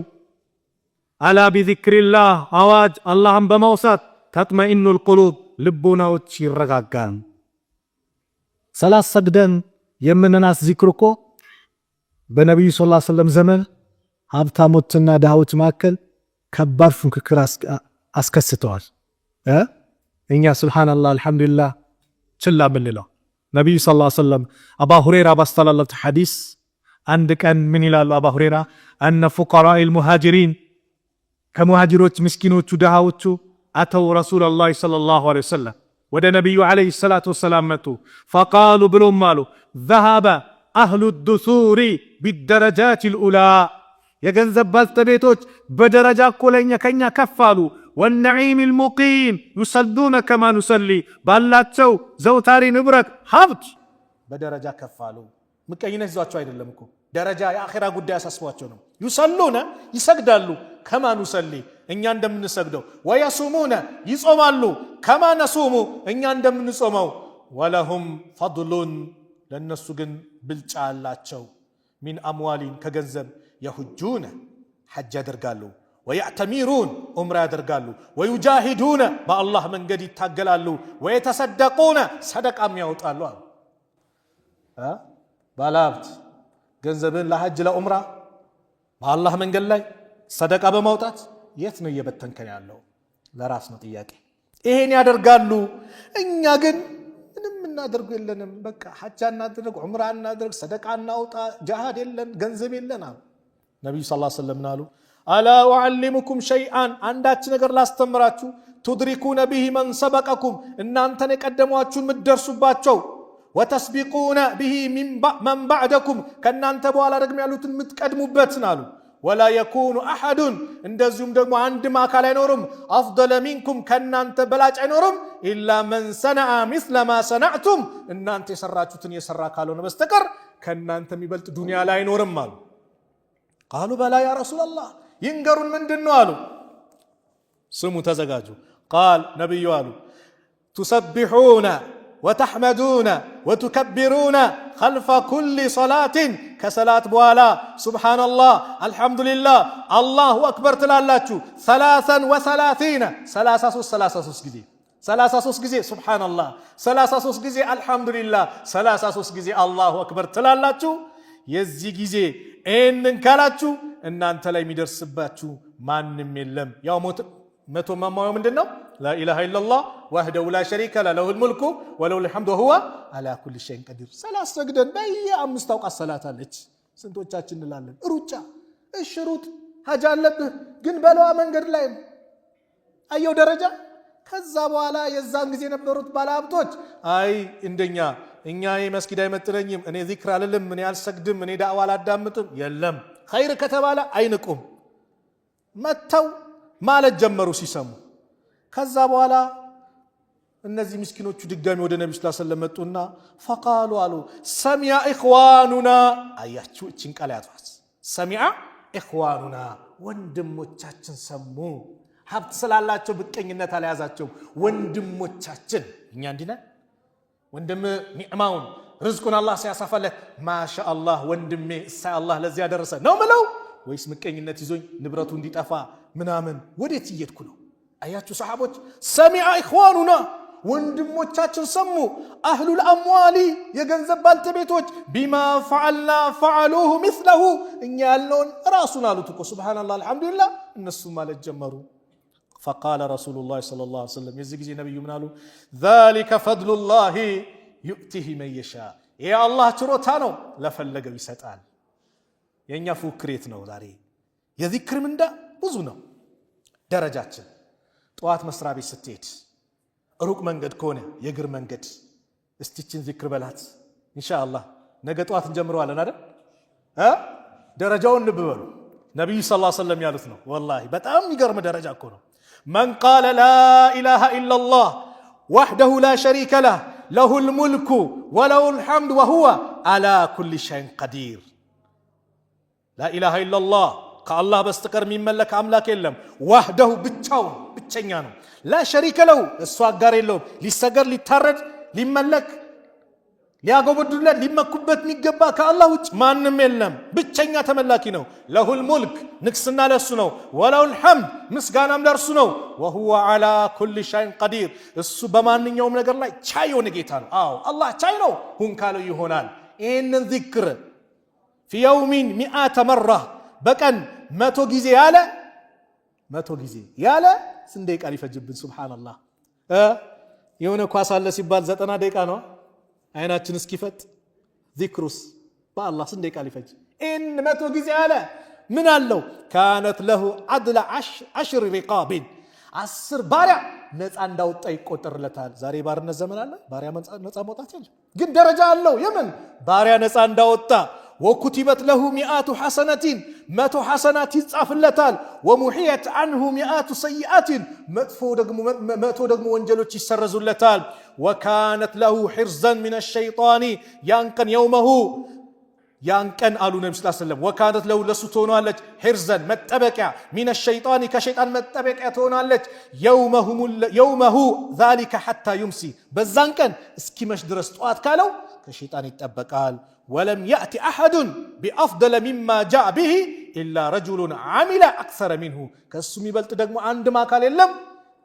ألا بذكر الله አዋጅ፣ አላህን በማውሳት تطمئن القلوب ልቡናዎች ይረጋጋል። ሰላት ሰግደን የምንናስ ዚክር እኮ በነቢዩ صلى الله عليه وسلم ዘመን ሀብታሞችና ድሃዎች መካከል ከባድ ፉክክር አስከስተዋል። እኛ سبحان الله الحمد لله ችላ ምንለው ነቢዩ صلى الله عليه وسلم አባ ሁሬራ ባስተላለፉት ሐዲስ አንድ ቀን ምን ይላሉ? አባ ሁሬራ أن فقراء المهاجرين ከሙሃጅሮች ምስኪኖቹ ድሃዎቹ أتوا رسول الله صلى الله عليه وسلم ወደ ነቢዩ عليه الصلاة والسلام መጡ። فقالوا ብሎም አሉ ذهب أهل الدثور بالدرجات العلى የገንዘብ ባልተቤቶች በደረጃ እኮ ለኛ ከኛ ከፍ አሉ። والنعيم المقيم يصلون كما نصلي ባላቸው ዘውታሪ ንብረት ሀብት በደረጃ ከፍ አሉ። ምቀኝነት ይዟቸው አይደለም እኮ ደረጃ የአኼራ ጉዳይ አሳስቧቸው ነው። يصلون ይሰግዳሉ፣ كما نصلي እኛ እንደምንሰግደው፣ ويصومون ይጾማሉ፣ كما نصوم እኛ እንደምንጾመው። ولهم فضل ለእነሱ ግን ብልጫ አላቸው። من أموال ከገንዘብ يحجون ሐጅ ያደርጋሉ፣ ويعتمرون ዑምራ ያደርጋሉ፣ ويجاهدون በአላህ መንገድ ይታገላሉ፣ ويتصدقون ሰደቃም ያወጣሉ አሉ። ባለሀብት ገንዘብን ለሐጅ ለዑምራ በአላህ መንገድ ላይ ሰደቃ በማውጣት የት ነው እየበተንከን ያለው? ለራስ ነው ጥያቄ። ይሄን ያደርጋሉ። እኛ ግን ምንም እናደርጉ የለንም። በቃ ሐጃ እናድርግ፣ ዑምራ እናድርግ፣ ሰደቃ እናውጣ፣ ጃሃድ የለን፣ ገንዘብ የለን አሉ። ነቢዩ ስ ሰለም አሉ? ألا أعلمكم شيئا አንዳች ነገር ላስተምራችሁ፣ تدركون به من سبقكم እናንተን የቀደሟችሁን የምትደርሱባቸው፣ وتسبقون به من بعدكم ከእናንተ በኋላ ደግሞ ያሉትን የምትቀድሙበትን አሉ። ولا يكون أحد እንደዚሁም ደግሞ አንድም አካል አይኖርም፣ أفضل منكم ከእናንተ በላጭ አይኖርም፣ إلا من صنع مثل ما صنعتم እናንተ የሰራችሁትን የሰራ ካልሆነ በስተቀር ከእናንተ የሚበልጥ ዱንያ ላይ አይኖርም አሉ። قالوا بلى يا رسول الله ይንገሩን ምንድን ነው አሉ። ስሙ ተዘጋጁ። قال ነቢዩ አሉ تسبحون وتحمدون وتكبرون خلف كل صلاة ከሰላት በኋላ سبحان الله الحمد لله الله أكبر ትላላችሁ። 33 33 33 ጊዜ 33 ጊዜ سبحان الله 33 ጊዜ الحمد لله 33 ጊዜ الله أكبر ትላላችሁ። የዚህ ጊዜ ይህንን ካላችሁ እናንተ ላይ የሚደርስባችሁ ማንም የለም። ያው መቶ ማማየው ምንድን ነው? لا إله إلا الله وحده لا شريك له له الملك وله الحمد وهو على كل شيء قدير። ሰላት ሰግደን በየአምስት አውቃት ሰላት አለች። ስንቶቻችን እንላለን? ሩጫ እሺ ሩጥ፣ ሀጃ አለብህ ግን በለዋ መንገድ ላይ አየው ደረጃ። ከዛ በኋላ የዛን ጊዜ የነበሩት ባለሀብቶች አይ እንደኛ እኛ መስጊድ አይመጥነኝም፣ እኔ ዚክር አልልም፣ እኔ አልሰግድም፣ እኔ ዳዕዋ አላዳምጥም። የለም ኸይር ከተባለ አይንቁም። መጥተው ማለት ጀመሩ ሲሰሙ። ከዛ በኋላ እነዚህ ምስኪኖቹ ድጋሚ ወደ ነቢ ስ ሰለም መጡና فقالوا አሉ سمع إخواننا። አያችሁ እችን ቃል ያዟት። سمع إخواننا ወንድሞቻችን ሰሙ። ሀብት ስላላቸው ብቀኝነት አልያዛቸውም። ወንድሞቻችን እኛ እንዲህ ነን። ወንድም ኒዕማውን ርዝቁን አላህ ሲያሳፋለት ما شاء الله ወንድሜ እሳይ አላህ ለዚያ ደረሰ ነው ምለው ወይስ ምቀኝነት ይዞኝ ንብረቱ እንዲጠፋ ምናምን ወዴት እየሄድኩ ነው? አያችሁ ሰሓቦች سمع إخواننا ወንድሞቻችን ሰሙ። أهل الأموال የገንዘብ ባልተቤቶች بما فعلنا فعلوه مثله እኛ ያልነውን ራሱን አሉት እኮ سبحان الله الحمد لله። እነሱ ማለት ጀመሩ። فقال رسول الله صلى الله عليه وسلم የዚህ ጊዜ ነቢዩ ምን አሉ? ذلك فضل الله يؤتيه من يشاء ይህ የአላህ ችሮታ ነው፣ ለፈለገው ይሰጣል። የእኛ ፉክክር የት ነው ዛሬ? የዚክር ምንዳ ብዙ ነው ደረጃችን። ጠዋት መስሪያ ቤት ስትሄድ ሩቅ መንገድ ከሆነ የእግር መንገድ እስቲችን ዚክር በላት። ኢንሻአላህ ነገ ጠዋት እንጀምረዋለን አይደል? ደረጃውን ልብ በሉ። ነቢዩ صلى الله عليه وسلم ያሉት ነው። والله በጣም የሚገርም ደረጃ እኮ ነው። من قال لا إله إلا الله وحده لا شريك له له الملك وله الحمد وهو على كل شيء قدير። لا إله إلا الله ከአላህ በስተቀር የሚመለክ አምላክ የለም። وحده ብቻውን ብቸኛ ነው። لا شريك له እሱ አጋር የለውም። ሊሰገር፣ ሊታረድ፣ ሊመለክ፣ ሊያጎበዱለት፣ ሊመኩበት የሚገባ ከአላህ ውጭ ማንም የለም። ብቸኛ ተመላኪ ነው። له الملك ንግስና ለእሱ ነው። وله الحمد ምስጋናም ለእርሱ ነው። وهو على كل شيء قدير እሱ በማንኛውም ነገር ላይ ቻይ የሆነ ጌታ ነው። አዎ አላህ ቻይ ነው። ሁን ካለው ይሆናል። ይህንን ዚክር في يوم 100 مرة በቀን 100 ጊዜ ያለ 100 ጊዜ ያለ ስንት ደቂቃ ሊፈጅብን? سبحان الله። የሆነ ኳስ አለ ሲባል 90 ደቂቃ ነው አይናችን እስኪፈጥ። ዚክሩስ በአላህ ስንት ደቂቃ ሊፈጅ? ይህን 100 ጊዜ ያለ ምን አለው? كانت له عدل 10 رقاب 10 ባሪያ ነፃ እንዳወጣ ይቆጠርለታል። ዛሬ የባርነት ዘመን አለ። ባሪያ ነፃ መውጣት የለም፣ ግን ደረጃ አለው። የምን ባሪያ ነፃ እንዳወጣ وكتبت له 100 حسنة 100 ሐሰናት ይጻፍለታል። ومحيت عنه 100 سيئة 100 ደግሞ ወንጀሎች ይሰረዙለታል። وكانت له حرزا من الشيطان ያን ቀን يومه ያን ቀን አሉ ነቢ ስ ሰለም وكانت له ለሱ ትሆናለች حرزا መጠበቂያ من الشيطان ከሸይጣን መጠበቂያ ትሆናለች። يومه ذلك حتى يمسي በዛን ቀን እስኪመሽ ድረስ ጠዋት ካለው ከሸይጣን ይጠበቃል። ولم يأت أحد بأفضل مما جاء به إلا رجل عمل أكثر منه ከእሱ የሚበልጥ ደግሞ አንድም አካል የለም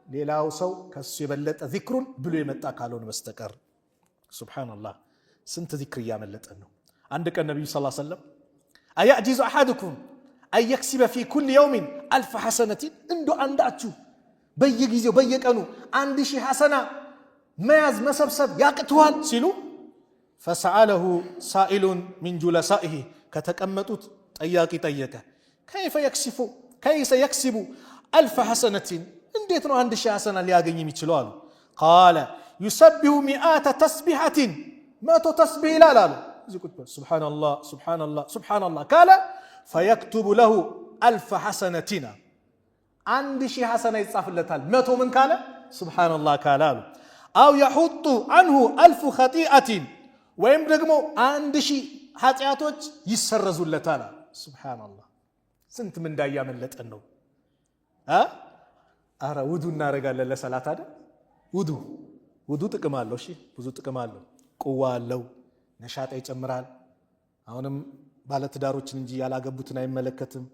ሌላው ሰው ከእሱ የበለጠ ዚክሩን ብሎ የመጣ ካልሆነ በስተቀር። سبحان الله ስንት ዚክር እያመለጠን ነው። አንድ ቀን ነቢዩ ስ ሰለም أيعجز أحدكم أن يكسب في كل يوم 1000 حسنة እንዶ አንዳችሁ በየጊዜው በየቀኑ 1000 ሐሰና መያዝ መሰብሰብ ያቅተዋል ሲሉ فسأله سائل من جلسائه ከተቀመጡት ጠያቂ ጠየቀ። كيف يكسب 1000 حسنة እንዴት ነው 1000 ሐሰና ሊያገኝ የሚችለው አሉ። قال يسبح 100 تسبيحة 100 ተስቢሕ ይላል አሉ። سبحان الله سبحان الله سبحان الله ካለ فيكتب له 1000 حسنة 1000 ሐሰና ይጻፍለታል። 100 ምን ካለ سبحان الله ካለ አሉ። أو يحط عنه 1000 خطيئة ወይም ደግሞ 1000 ኃጢአቶች ይሰረዙለታል። سبحان الله ስንት ምንዳ እያመለጠን ነው። አረ ውዱ እናደርጋለን ለሰላት አይደል? ውዱ ውዱ ጥቅም አለው። እሺ ብዙ ጥቅም አለው። ቁዋ አለው፣ ነሻጣ ይጨምራል። አሁንም ባለትዳሮችን እንጂ ያላገቡትን አይመለከትም።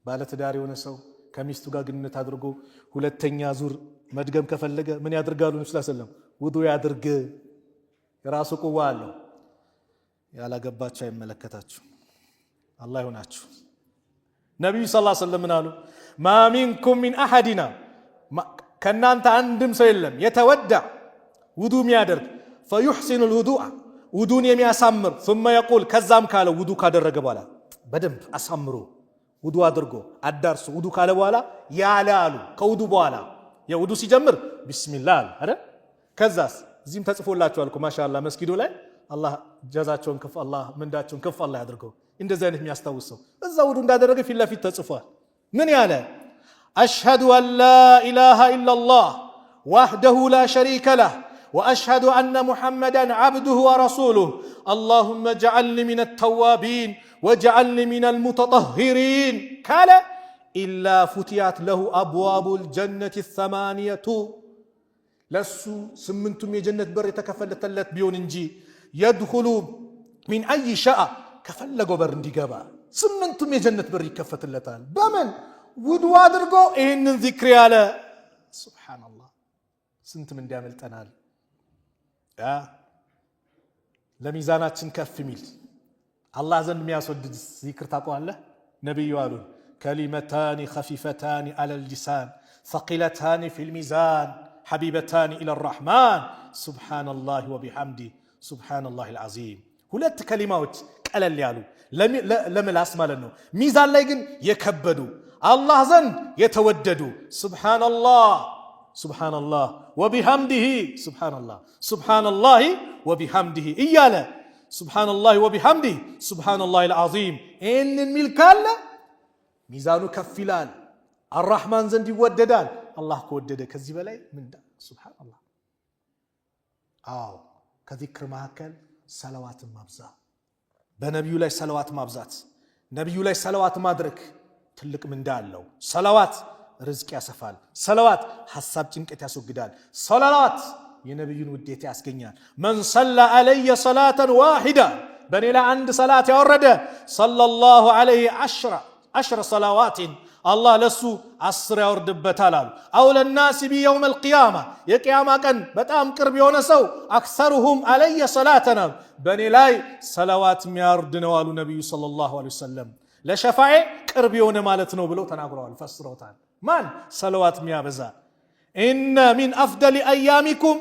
ባለትዳር የሆነ ሰው ከሚስቱ ጋር ግንኙነት አድርጎ ሁለተኛ ዙር መድገም ከፈለገ ምን ያድርጋሉ? ነብዩ صلى الله عليه وسلم ውዱ ያድርግ። የራሱ ቁዋ አለው። ያላገባችሁ አይመለከታችሁ። አላህ ይሆናችሁ። ነቢዩ صلى الله عليه وسلم ምን አሉ? ما منكم من أحد ከእናንተ አንድም ሰው የለም يتوضأ ውዱ የሚያደርግ فيحسن الوضوء ውዱን የሚያሳምር ثم يقول ከዛም ካለ ውዱ ካደረገ በኋላ በደንብ አሳምሮ ውዱ አድርጎ አዳርሶ ውዱ ካለ በኋላ ያለ አሉ። ከውዱ በኋላ የውዱ ሲጀምር بسم الله አሉ አይደል? ከዛስ እዚህም ተጽፎላቸዋል እኮ ማሻአላህ መስጊዱ ላይ አላህ ጀዛቸውን ከፍ አላህ ምንዳቸውን ከፍ አላህ ያድርገው። እንደዚህ አይነት የሚያስታውስ ሰው እዛ ውዱ እንዳደረገ ፊት ለፊት ተጽፏል። ምን ያለ أشهد أن لا إله إلا الله وحده لا شريك له وأشهد أن محمدا عبده ورسوله اللهم اجعلني من التوابين واجعلني من المتطهرين ካለ إلا فتحت له أبواب الجنة الثمانية ለሱ 8ቱም የጀነት በር የተከፈለተለት ቢሆን እንጂ يدخل من أي شاء ከፈለገው በር እንዲገባ 8ቱም የጀነት በር ይከፈትለታል። በምን ውዱ አድርጎ ይህንን ዚክር ያለ። سبحان الله ስንትም እንዲያመልጠናል። ለሚዛናችን ከፍ ሚል አላህ ዘንድ የሚያስወድድ ዚክር ታውቀዋለህ? ነቢዩ አሉን كلمتان خفيفتان على اللسان ثقيلتان في الميزان حبيبتان إلى الرحمن سبحان الله وبحمده سبحان الله العظيم። ሁለት ከሊማዎች ቀለል ያሉ ለምላስ ማለት ነው፣ ሚዛን ላይ ግን የከበዱ አላህ ዘንድ የተወደዱ سبحان الله سبحان الله وبحمده سبحان الله سبحان الله وبحمده እያለ سبحان الله وبحمده سبحان الله العظيم ይህንን ሚል ካለ ሚዛኑ ከፍ ይላል፣ አራሕማን ዘንድ ይወደዳል። አላህ ከወደደ ከዚህ በላይ ምንዳ سبحان الله። አዎ ከዚክር መካከል ሰለዋትን ማብዛት፣ በነቢዩ ላይ ሰለዋት ማብዛት፣ ነቢዩ ላይ ሰለዋት ማድረግ ትልቅ ምንዳ አለው። ሰለዋት ርዝቅ ያሰፋል። ሰለዋት ሐሳብ ጭንቀት ያስወግዳል። ሰለዋት የነቢዩን ውዴታ ያስገኛል። من صلى علي صلاة واحدة በእኔ ላይ አንድ ሰላት ያወረደ صلى الله عليه 10 صلوات አላህ ለሱ 10 ያወርድበታል አሉ። أولى الناس بي يوم القيامة የቅያማ ቀን በጣም ቅርብ የሆነ ሰው أكثرهم علي صلاة በእኔ ላይ ሰለዋት የሚያወርድ ነው አሉ ነቢዩ صلى الله عليه وسلم። ለሸፋኤ ቅርብ የሆነ ማለት ነው ብለው ተናግረዋል፣ ፈስረውታል። ማን ሰለዋት የሚያበዛ إن من أفضل أيامكم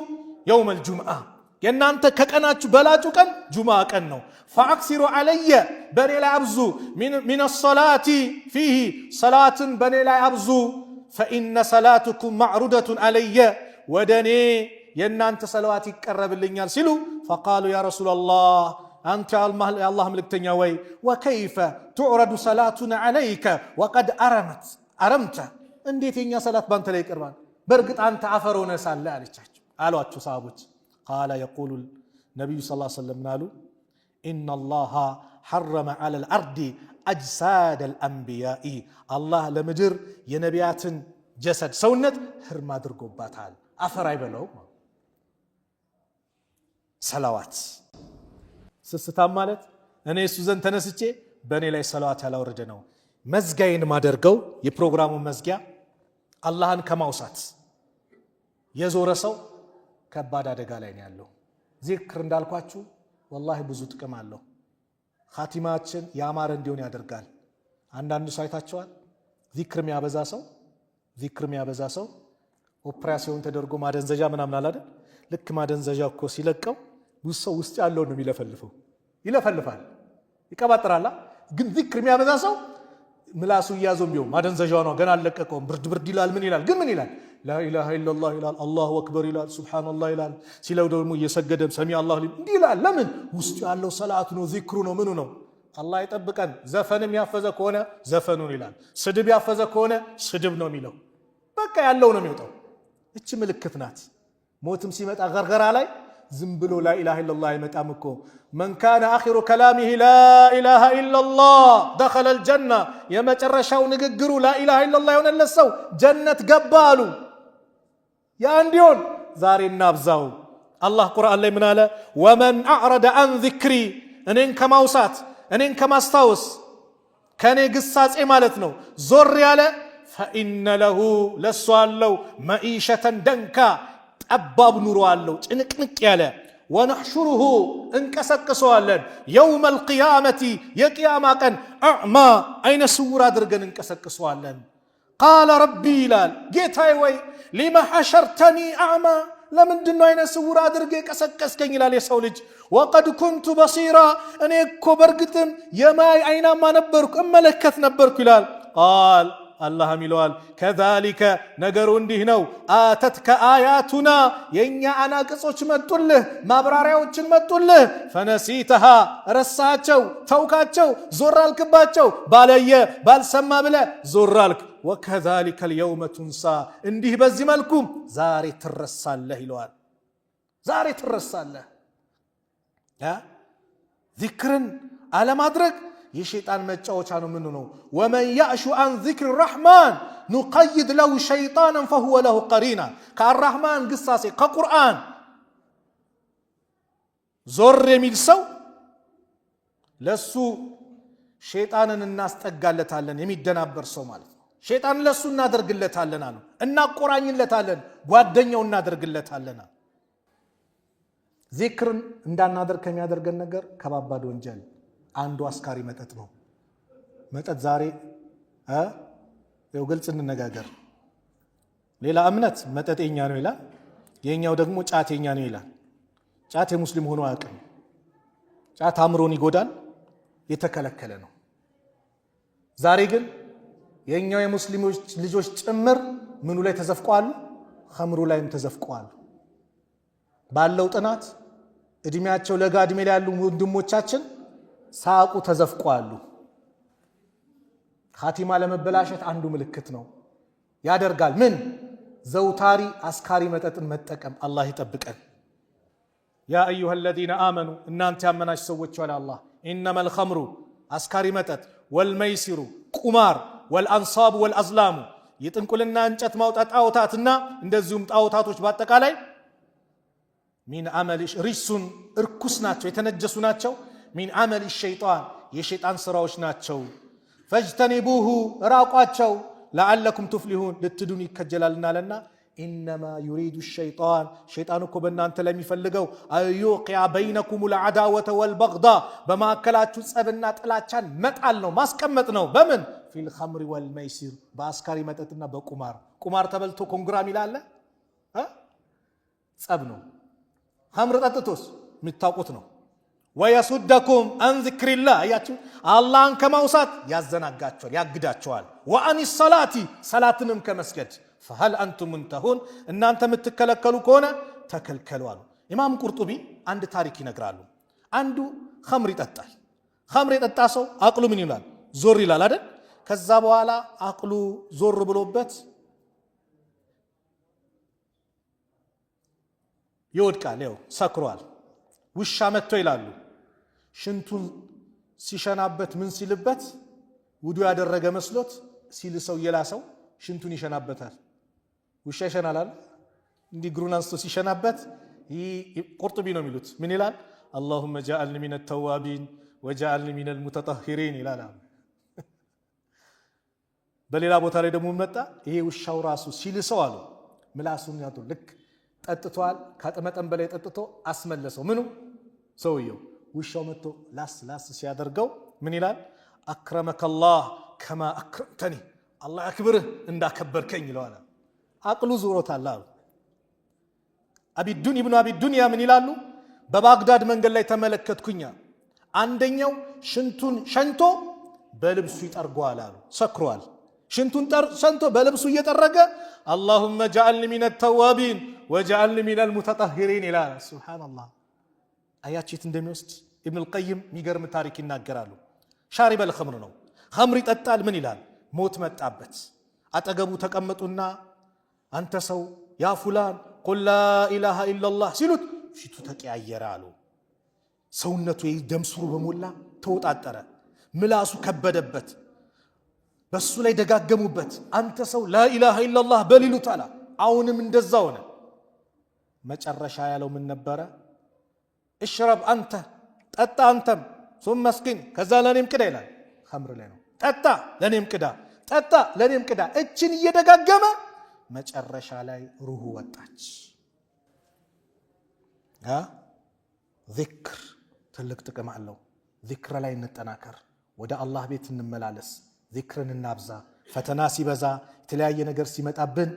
يوم الجمعة የእናንተ ከቀናችሁ በላጩ ቀን ጁምዓ ቀን ነው። فأكثروا علي በእኔ ላይ አብዙ፣ من الصلاة فيه ሰላትን በእኔ ላይ አብዙ። فإن صلاتكم معروضة علي ወደ እኔ የእናንተ ሰለዋት ይቀረብልኛል ሲሉ فقالوا يا رسول الله አንተ የአላህ መልእክተኛ ወይ وكيف تعرض صلاتنا عليك وقد أرمت እንዴት የኛ ሰላት በአንተ ላይ ይቀርባል? በእርግጥ አንተ አፈር ሆነ ሳለ አለቻቸው አሏቸው ሰሃቦች። قال يقول ነቢዩ صلى الله عليه وسلم ምን አሉ? إن الله حرم على الأرض أجساد الأنبياء አላህ ለምድር የነቢያትን ጀሰድ ሰውነት ህርም አድርጎባታል። አፈር አይበለውም። ሰላዋት ስስታም ማለት እኔ እሱ ዘንድ ተነስቼ በእኔ ላይ ሰላዋት ያላወረደ ነው። መዝጊያዬን ማደርገው የፕሮግራሙ መዝጊያ አላህን ከማውሳት የዞረ ሰው ከባድ አደጋ ላይ ነው ያለው። ዚክር እንዳልኳችሁ ወላሂ ብዙ ጥቅም አለው። ኻቲማችን ያማረ እንዲሆን ያደርጋል። አንዳንዱ ሰው አይታቸዋል። ዚክር የሚያበዛ ሰው ዚክር የሚያበዛ ሰው ኦፕራሲዮን ተደርጎ ማደንዘዣ ምናምን አለ አይደል? ልክ ማደንዘዣ እኮ ሲለቀው ብዙ ሰው ውስጥ ያለውን ነው የሚለፈልፈው። ይለፈልፋል፣ ይቀባጥራላ። ግን ዚክር የሚያበዛ ሰው ምላሱ እያዘውም ቢሆን ማደንዘዣው ነው ገና አልለቀቀውም። ብርድ ብርድ ይላል፣ ምን ይላል፣ ግን ምን ይላል? لا إله إلا الله ይላል፣ الله أكبر ይላል፣ سبحان الله ይላል። ሲለው ደግሞ እየሰገደም سمع الله እንዲህ ይላል። ለምን? ውስጡ ያለው ሰላቱ ነው፣ ዚክሩ ነው፣ ምኑ ነው። አላህ ይጠብቀን። ዘፈንም ያፈዘ ከሆነ ዘፈኑን ይላል። ስድብ ያፈዘ ከሆነ ስድብ ነው የሚለው። በቃ ያለው ነው የሚወጣው። እች ምልክት ናት። ሞትም ሲመጣ ገርገራ ላይ ዝም ብሎ لا إله إلا الله አይመጣም እኮ። من كان آخر كلامه لا إله إلا الله دخل الجنة። የመጨረሻው ንግግሩ لا إله إلا الله የሆነለት ሰው ጀነት ገባ አሉ። ያ እንዲሆን ዛሬ እናብዛው። አላህ ቁርአን ላይ ምን አለ? ومن أعرض عن ذكري፣ እኔን ከማውሳት እኔን ከማስታወስ ከእኔ ግሳጼ ማለት ነው ዞር ያለ فإن له ለሱ አለው معيشة ضنكا ጠባብ ኑሮ አለው ጭንቅንቅ ያለ ونحشره እንቀሰቅሰዋለን يوم القيامة የቅያማ ቀን أعمى አይነ ስውር አድርገን እንቀሰቅሰዋለን። قال رب ይላል ጌታዬ ወይ لم حشرتني أعمى ለምንድን ነው አይነ ስውር አድርገህ የቀሰቀስከኝ? ይላል የሰው ልጅ። وقد كنت بصيرا እኔ እኮ በእርግጥም የማይ አይናማ ነበርኩ እመለከት ነበርኩ ይላል። قال አላህም ይለዋል كذلك ነገሩ እንዲህ ነው። أتتك آياتنا የእኛ አናቅጾች መጡልህ፣ ማብራሪያዎችን መጡልህ። فنسيتها ረሳቸው፣ ተውካቸው፣ ዞር አልክባቸው። ባለየ ባልሰማ ብለ ዞር አልክ። وكذلك اليوم تنسى እንዲህ በዚህ መልኩ ዛሬ ትረሳለህ ይለዋል። ዛሬ ትረሳለህ። ዚክርን አለማድረግ የሸይጣን መጫወቻ ነው። ምን ነው ومن يعش عن ذكر الرحمن نقيض له شيطانا فهو له قرين። ከአራሕማን ግሳጼ ከቁርአን ዞር የሚል ሰው ለሱ ሸይጣንን እናስጠጋለታለን። የሚደናበር ሰው ማለት ነው። ሸይጣንን ለሱ እናደርግለታለን አሉ፣ እናቆራኝለታለን፣ ጓደኛው እናደርግለታለን። ዚክርን እንዳናደርግ ከሚያደርገን ነገር ከባባድ ወንጀል አንዱ አስካሪ መጠጥ ነው። መጠጥ ዛሬ ይኸው ግልጽ እንነጋገር። ሌላ እምነት መጠጥ የኛ ነው ይላል፣ የኛው ደግሞ ጫት የኛ ነው ይላል። ጫት የሙስሊም ሆኖ አያውቅም። ጫት አእምሮን ይጎዳል፣ የተከለከለ ነው። ዛሬ ግን የኛው የሙስሊሞች ልጆች ጭምር ምኑ ላይ ተዘፍቀዋል? ኸምሩ ላይም ተዘፍቀዋል። ባለው ጥናት እድሜያቸው ለጋ እድሜ ላይ ያሉ ወንድሞቻችን ሳቁ ተዘፍቀዋሉ። ኻቲማ ለመበላሸት አንዱ ምልክት ነው። ያደርጋል ምን ዘውታሪ አስካሪ መጠጥን መጠቀም። አላህ ይጠብቀን። يا أيها الذين آمنوا እናንተ ያመናችሁ ሰዎች አለ አላህ إنما الخمر አስካሪ መጠጥ፣ والميسر ቁማር፣ والأنصاب والأزلام የጥንቁልና እንጨት ማውጣት ጣዖታትና እንደዚሁም ጣዖታቶች በአጠቃላይ من عمل رجس እርኩስ ናቸው፣ የተነጀሱ ናቸው። من عمل الشيطان የሸይጣን ስራዎች ናቸው። فاجتنبوه ራቋቸው፣ لعلكم تفلحون ልትድኑ ይከጀላልና አለና إنما يريد الشيطان ሸይጣን እኮ በእናንተ ላይ የሚፈልገው أن يوقع بينكم العداوة والبغضاء በማዕከላችሁ ጸብና ጥላቻን መጣል ነው፣ ማስቀመጥ ነው። በምን في الخمر والميسر በአስካሪ መጠጥና በቁማር። ቁማር ተበልቶ congra ይላል ጸብ ነው። ኸምር ጠጥቶስ የሚታውቁት ነው። ويصدكم عن ذكر الله አያችሁ፣ አላህን ከማውሳት ያዘናጋቸዋል፣ ያግዳቸዋል። وعن الصلاة ሰላትንም ከመስገድ فهل أنتم منتهون እናንተ የምትከለከሉ ከሆነ ተከልከሉ አሉ። ኢማም ቁርጡቢ አንድ ታሪክ ይነግራሉ። አንዱ ኸምር ይጠጣል። ኸምር የጠጣ ሰው አቅሉ ምን ይላል? ዞር ይላል አይደል? ከዛ በኋላ አቅሉ ዞር ብሎበት ይወድቃል። ያው ሰክሯል። ውሻ መጥቶ ይላሉ ሽንቱን ሲሸናበት ምን ሲልበት ውዱ ያደረገ መስሎት ሲል ሰው እየላሰው ሽንቱን ይሸናበታል። ውሻ ይሸናል አይደል? እንዲህ እግሩን አንስቶ ሲሸናበት ቁርጡቢ ነው የሚሉት። ምን ይላል? اللهم اجعلني من التوابين واجعلني من المتطهرين ይላል። በሌላ ቦታ ላይ ደግሞ መጣ። ይሄ ውሻው ራሱ ሲልሰው አሉ ምላሱን ያጡ ልክ ጠጥቷል። ከመጠን በላይ ጠጥቶ አስመለሰው። ምኑ ሰውየው ውሻው መጥቶ ላስ ላስ ሲያደርገው ምን ይላል? أكرمك الله كما أكرمتني አላህ ያክብርህ እንዳከበርከኝ ይለዋል። አቅሉ ዙሮታል አሉ። ኢብኑ አቢ ዱንያ ምን ይላሉ? በባግዳድ መንገድ ላይ ተመለከትኩኛ አንደኛው ሽንቱን ሸንቶ በልብሱ ይጠርገዋል አሉ። ሰክሯል። ሽንቱን ሸንቶ በልብሱ እየጠረገ اللهم اجعلني من التوابين واجعلني من المتطهرين ይላል። سبحان الله። አያችሁ የት እንደሚወስድ ኢብኑል ቀይም የሚገርም ታሪክ ይናገራሉ። شارب الخمر ነው፣ ኸምር ይጠጣል። ምን ይላል? ሞት መጣበት። አጠገቡ ተቀመጡና አንተ ሰው يا فلان قل لا إله إلا الله ሲሉት ፊቱ ተቀያየረ አሉ። ሰውነቱ ደም ስሩ በሞላ ተወጣጠረ፣ ምላሱ ከበደበት። በሱ ላይ ደጋገሙበት። አንተ ሰው لا إله إلا الله በል ይሉታል። አሁንም እንደዛ ሆነ። መጨረሻ ያለው ምን ነበረ? اشرب أنت ጠጣ፣ አንተም ثم اسقني ከዛ ለእኔም ቅዳ ይላል። ኸምር ላይ ነው። ጠጣ ለእኔም ቅዳ፣ ጠጣ ለእኔም ቅዳ። እችን እየደጋገመ መጨረሻ ላይ ሩሁ ወጣች። ዚክር ትልቅ ጥቅም አለው። ዚክር ላይ እንጠናከር፣ ወደ አላህ ቤት እንመላለስ፣ ዚክርን እናብዛ። ፈተና ሲበዛ የተለያየ ነገር ሲመጣብን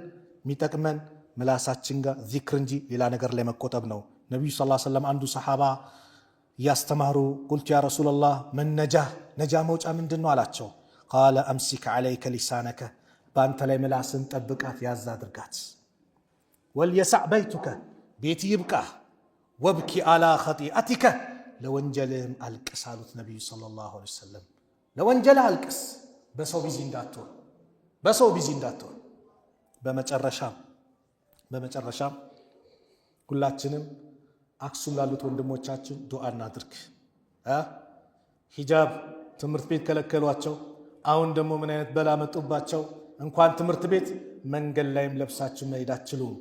የሚጠቅመን ምላሳችን ጋር ዚክር እንጂ ሌላ ነገር ላይ መቆጠብ ነው። ነቢዩ صلى الله عليه وسلم አንዱ ሰሓባ እያስተማሩ قلت يا رسول الله ما النجاة ነጃ መውጫ ምንድን ነው አላቸው። قال أمسك عليك لسانك በአንተ ላይ ምላስን ጠብቃት፣ ያዝ አድርጋት። وليسع بيتك ቤት ይብቃህ። وابك على خطيئتك ለወንጀልህም አልቅስ አሉት ነቢዩ صلى الله عليه وسلم። ለወንጀልህ አልቅስ፣ በሰው busy እንዳትሆን፣ በሰው busy እንዳትሆን። በመጨረሻም ሁላችንም አክሱም ላሉት ወንድሞቻችን ዱዓ እናድርግ። ሂጃብ ትምህርት ቤት ከለከሏቸው። አሁን ደግሞ ምን አይነት በላ መጡባቸው። እንኳን ትምህርት ቤት መንገድ ላይም ለብሳችሁ መሄድ አትችሉም።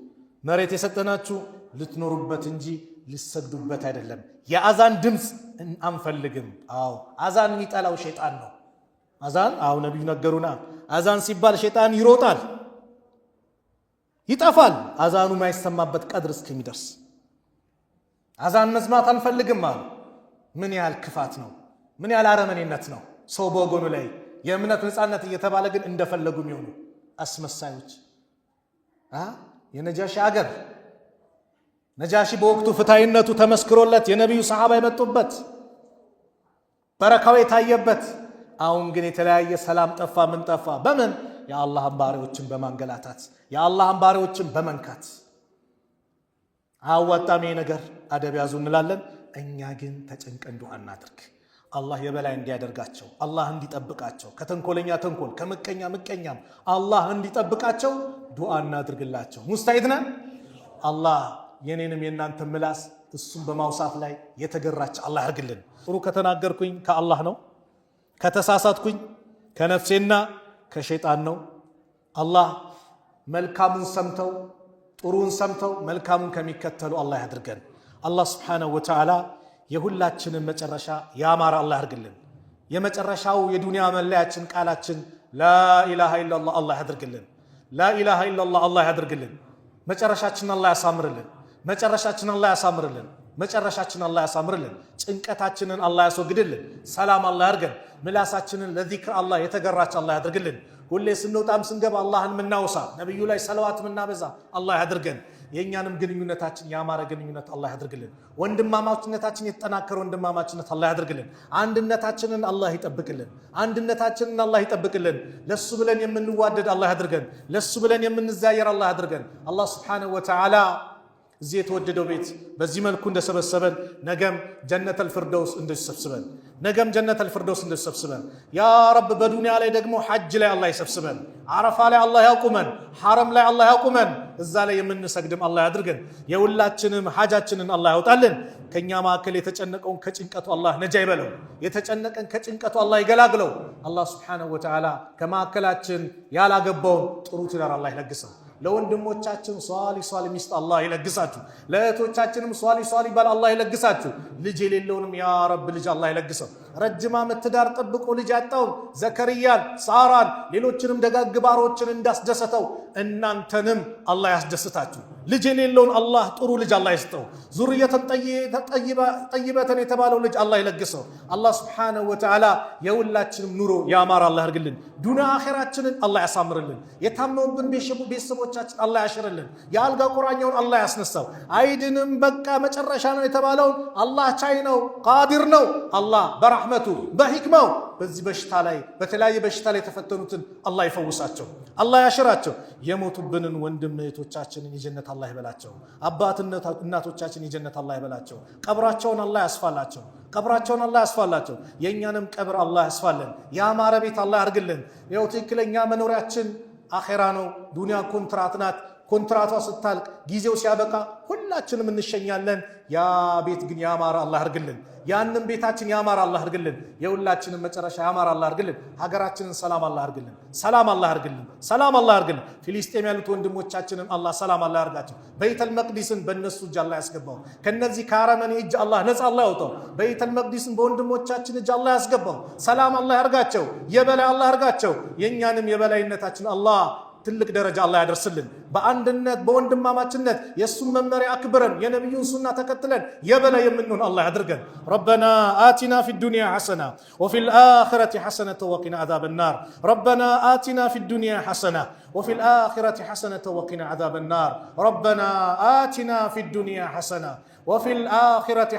መሬት የሰጠናችሁ ልትኖሩበት እንጂ ልሰግዱበት አይደለም። የአዛን ድምፅ አንፈልግም። አዎ አዛን የሚጠላው ሸይጣን ነው። አዛን አዎ ነቢዩ ነገሩና፣ አዛን ሲባል ሸይጣን ይሮጣል፣ ይጠፋል። አዛኑ የማይሰማበት ቀድር እስከሚደርስ አዛን መስማት አንፈልግም አሉ። ምን ያህል ክፋት ነው! ምን ያህል አረመኔነት ነው! ሰው በወገኑ ላይ የእምነት ነፃነት እየተባለ ግን እንደፈለጉ የሚሆኑ አስመሳዮች። የነጃሺ አገር ነጃሺ በወቅቱ ፍትሐዊነቱ ተመስክሮለት የነቢዩ ሰሓባ የመጡበት በረካው የታየበት፣ አሁን ግን የተለያየ ሰላም ጠፋ። ምን ጠፋ? በምን የአላህን ባሪዎችን በማንገላታት የአላህን ባሪዎችን በመንካት። አያዋጣም ይሄ ነገር፣ አደብ ያዙ እንላለን። እኛ ግን ተጨንቀን ዱዓ እናድርግ። አላህ የበላይ እንዲያደርጋቸው፣ አላህ እንዲጠብቃቸው፣ ከተንኮለኛ ተንኮል፣ ከምቀኛ ምቀኛም አላህ እንዲጠብቃቸው ዱዓ እናድርግላቸው። ሙስታሂድ ነን። አላህ የኔንም የእናንተ ምላስ እሱን በማውሳት ላይ የተገራች አላህ ያርግልን። ጥሩ ከተናገርኩኝ ከአላህ ነው፣ ከተሳሳትኩኝ ከነፍሴና ከሸይጣን ነው። አላህ መልካሙን ሰምተው ጥሩን ሰምተው መልካሙን ከሚከተሉ አላህ ያድርገን። አላህ ስብሓነሁ ወተዓላ የሁላችንን መጨረሻ ያማረ አላህ ያድርግልን። የመጨረሻው የዱንያ መለያችን ቃላችን ላኢላሃ ኢለላህ አላህ ያድርግልን። ላኢላሃ ኢለላህ አላህ ያድርግልን። መጨረሻችንን አላህ ያሳምርልን። መጨረሻችንን አላህ ያሳምርልን። መጨረሻችንን አላህ ያሳምርልን። ጭንቀታችንን አላህ ያስወግድልን። ሰላም አላህ ያርገን። ምላሳችንን ለዚክር አላህ የተገራች አላህ ያድርግልን። ሁሌ ስንወጣም ስንገባ አላህን የምናወሳ ነቢዩ ላይ ሰለዋት የምናበዛ አላህ ያድርገን። የእኛንም ግንኙነታችን ያማረ ግንኙነት አላህ ያድርግልን። ወንድማማችነታችን የተጠናከረ ወንድማማችነት አላህ ያድርግልን። አንድነታችንን አላህ ይጠብቅልን። አንድነታችንን አላህ ይጠብቅልን። ለሱ ብለን የምንዋደድ አላህ ያድርገን። ለሱ ብለን የምንዛየር አላህ ያድርገን። አላህ سبحانه وتعالى እዚህ የተወደደው ቤት በዚህ መልኩ እንደሰበሰበን ነገም ጀነተል ፊርደውስ እንደሰብስበን ነገም ጀነተል ፊርደውስ እንደሰብስበን يا رب። በዱንያ ላይ ደግሞ ሐጅ ላይ አላህ ይሰብስበን፣ አረፋ ላይ አላህ ያቁመን፣ ሐረም ላይ አላህ ያቁመን። እዛ ላይ የምንሰግድም አላህ ያድርገን። የሁላችንም ሐጃችንን አላህ ያውጣልን። ከእኛ መካከል የተጨነቀውን ከጭንቀቱ አላህ ነጃ ይበለው። የተጨነቀን ከጭንቀቱ አላህ ይገላግለው። አላህ سبحانه وتعالى ከመካከላችን ያላገባውን ጥሩ ትዳር አላህ ይለግሰው። ለወንድሞቻችን ሷሊ ሷሊ ሚስት አላህ ይለግሳችሁ። ለእህቶቻችንም ሷሊ ሷሊ ባል አላህ ይለግሳችሁ። ልጅ የሌለውንም يا رب ልጅ አላህ ይለግሰው። ረጅም ዓመት ትዳር ጠብቆ ልጅ ያጣውን ዘከርያን፣ ሳራን፣ ሌሎችንም ደጋግ ባሮችን እንዳስደሰተው እናንተንም አላህ ያስደስታችሁ። ልጅ የሌለውን አላህ ጥሩ ልጅ አላህ ይስጠው። ذرية طيبة የተባለው ልጅ አላህ ይለግሰው። አላህ سبحانه وتعالى የሁላችንም ኑሮ ያማረ አላህ ያርግልን። ዱንያ አኼራችንን አላህ ያሳምርልን። የታመሙብን ቤተሰቦቻችን አላህ ያሽርልን። የአልጋ ቁራኛውን አላህ ያስነሳው። አይድንም በቃ መጨረሻ ነው የተባለውን አላህ ቻይ ነው፣ ቃዲር ነው። አላህ በራሕመቱ በሂክማው በዚህ በሽታ ላይ በተለያየ በሽታ ላይ የተፈተኑትን አላህ ይፈውሳቸው፣ አላህ ያሽራቸው። የሞቱብንን ወንድም እህቶቻችንን የጀነት አላህ ይበላቸው። አባት እናቶቻችን የጀነት አላህ ይበላቸው። ቀብራቸውን አላህ ያስፋላቸው። ቀብራቸውን አላህ ያስፋላቸው። የእኛንም ቀብር አላህ ያስፋልን። የአማረ ቤት አላህ ያርግልን። ይኸው ትክክለኛ መኖሪያችን አኼራ ነው። ዱንያ ኮንትራት ናት። ኮንትራቷ ስታልቅ ጊዜው ሲያበቃ ሁላችንም እንሸኛለን። ያ ቤት ግን ያማረ አላህ ያርግልን። ያንም ቤታችን ያማረ አላህ ያርግልን። የሁላችንም መጨረሻ ያማረ አላህ ያርግልን። ሀገራችንን ሰላም አላህ ያርግልን። ሰላም አላህ ያርግልን። ሰላም አላህ ያርግልን። ፊሊስጤም ያሉት ወንድሞቻችንን አላህ ሰላም አላህ ያርጋቸው። በይተል መቅዲስን በእነሱ እጅ አላህ ያስገባው። ከነዚህ ከአረመኔ እጅ አላህ ነፃ አላህ ያውጣው። በይተል መቅዲስን በወንድሞቻችን እጅ አላህ ያስገባው። ሰላም አላህ ያርጋቸው። የበላይ አላህ ያርጋቸው። የእኛንም የበላይነታችን አላህ ትልቅ ደረጃ አላህ ያደርስልን። በአንድነት በወንድማማችነት የእሱን መመሪያ አክብረን የነቢዩን ሱና ተከትለን የበላይ የምንሆን አላህ ያድርገን። ربنا آتنا في الدنيا حسنة وفي الآخرة حسنة وقنا عذاب النار። ربنا آتنا في الدنيا حسنة وفي الآخرة حسنة وقنا عذاب النار። ربنا آتنا في الدنيا حسنة وفي الآخرة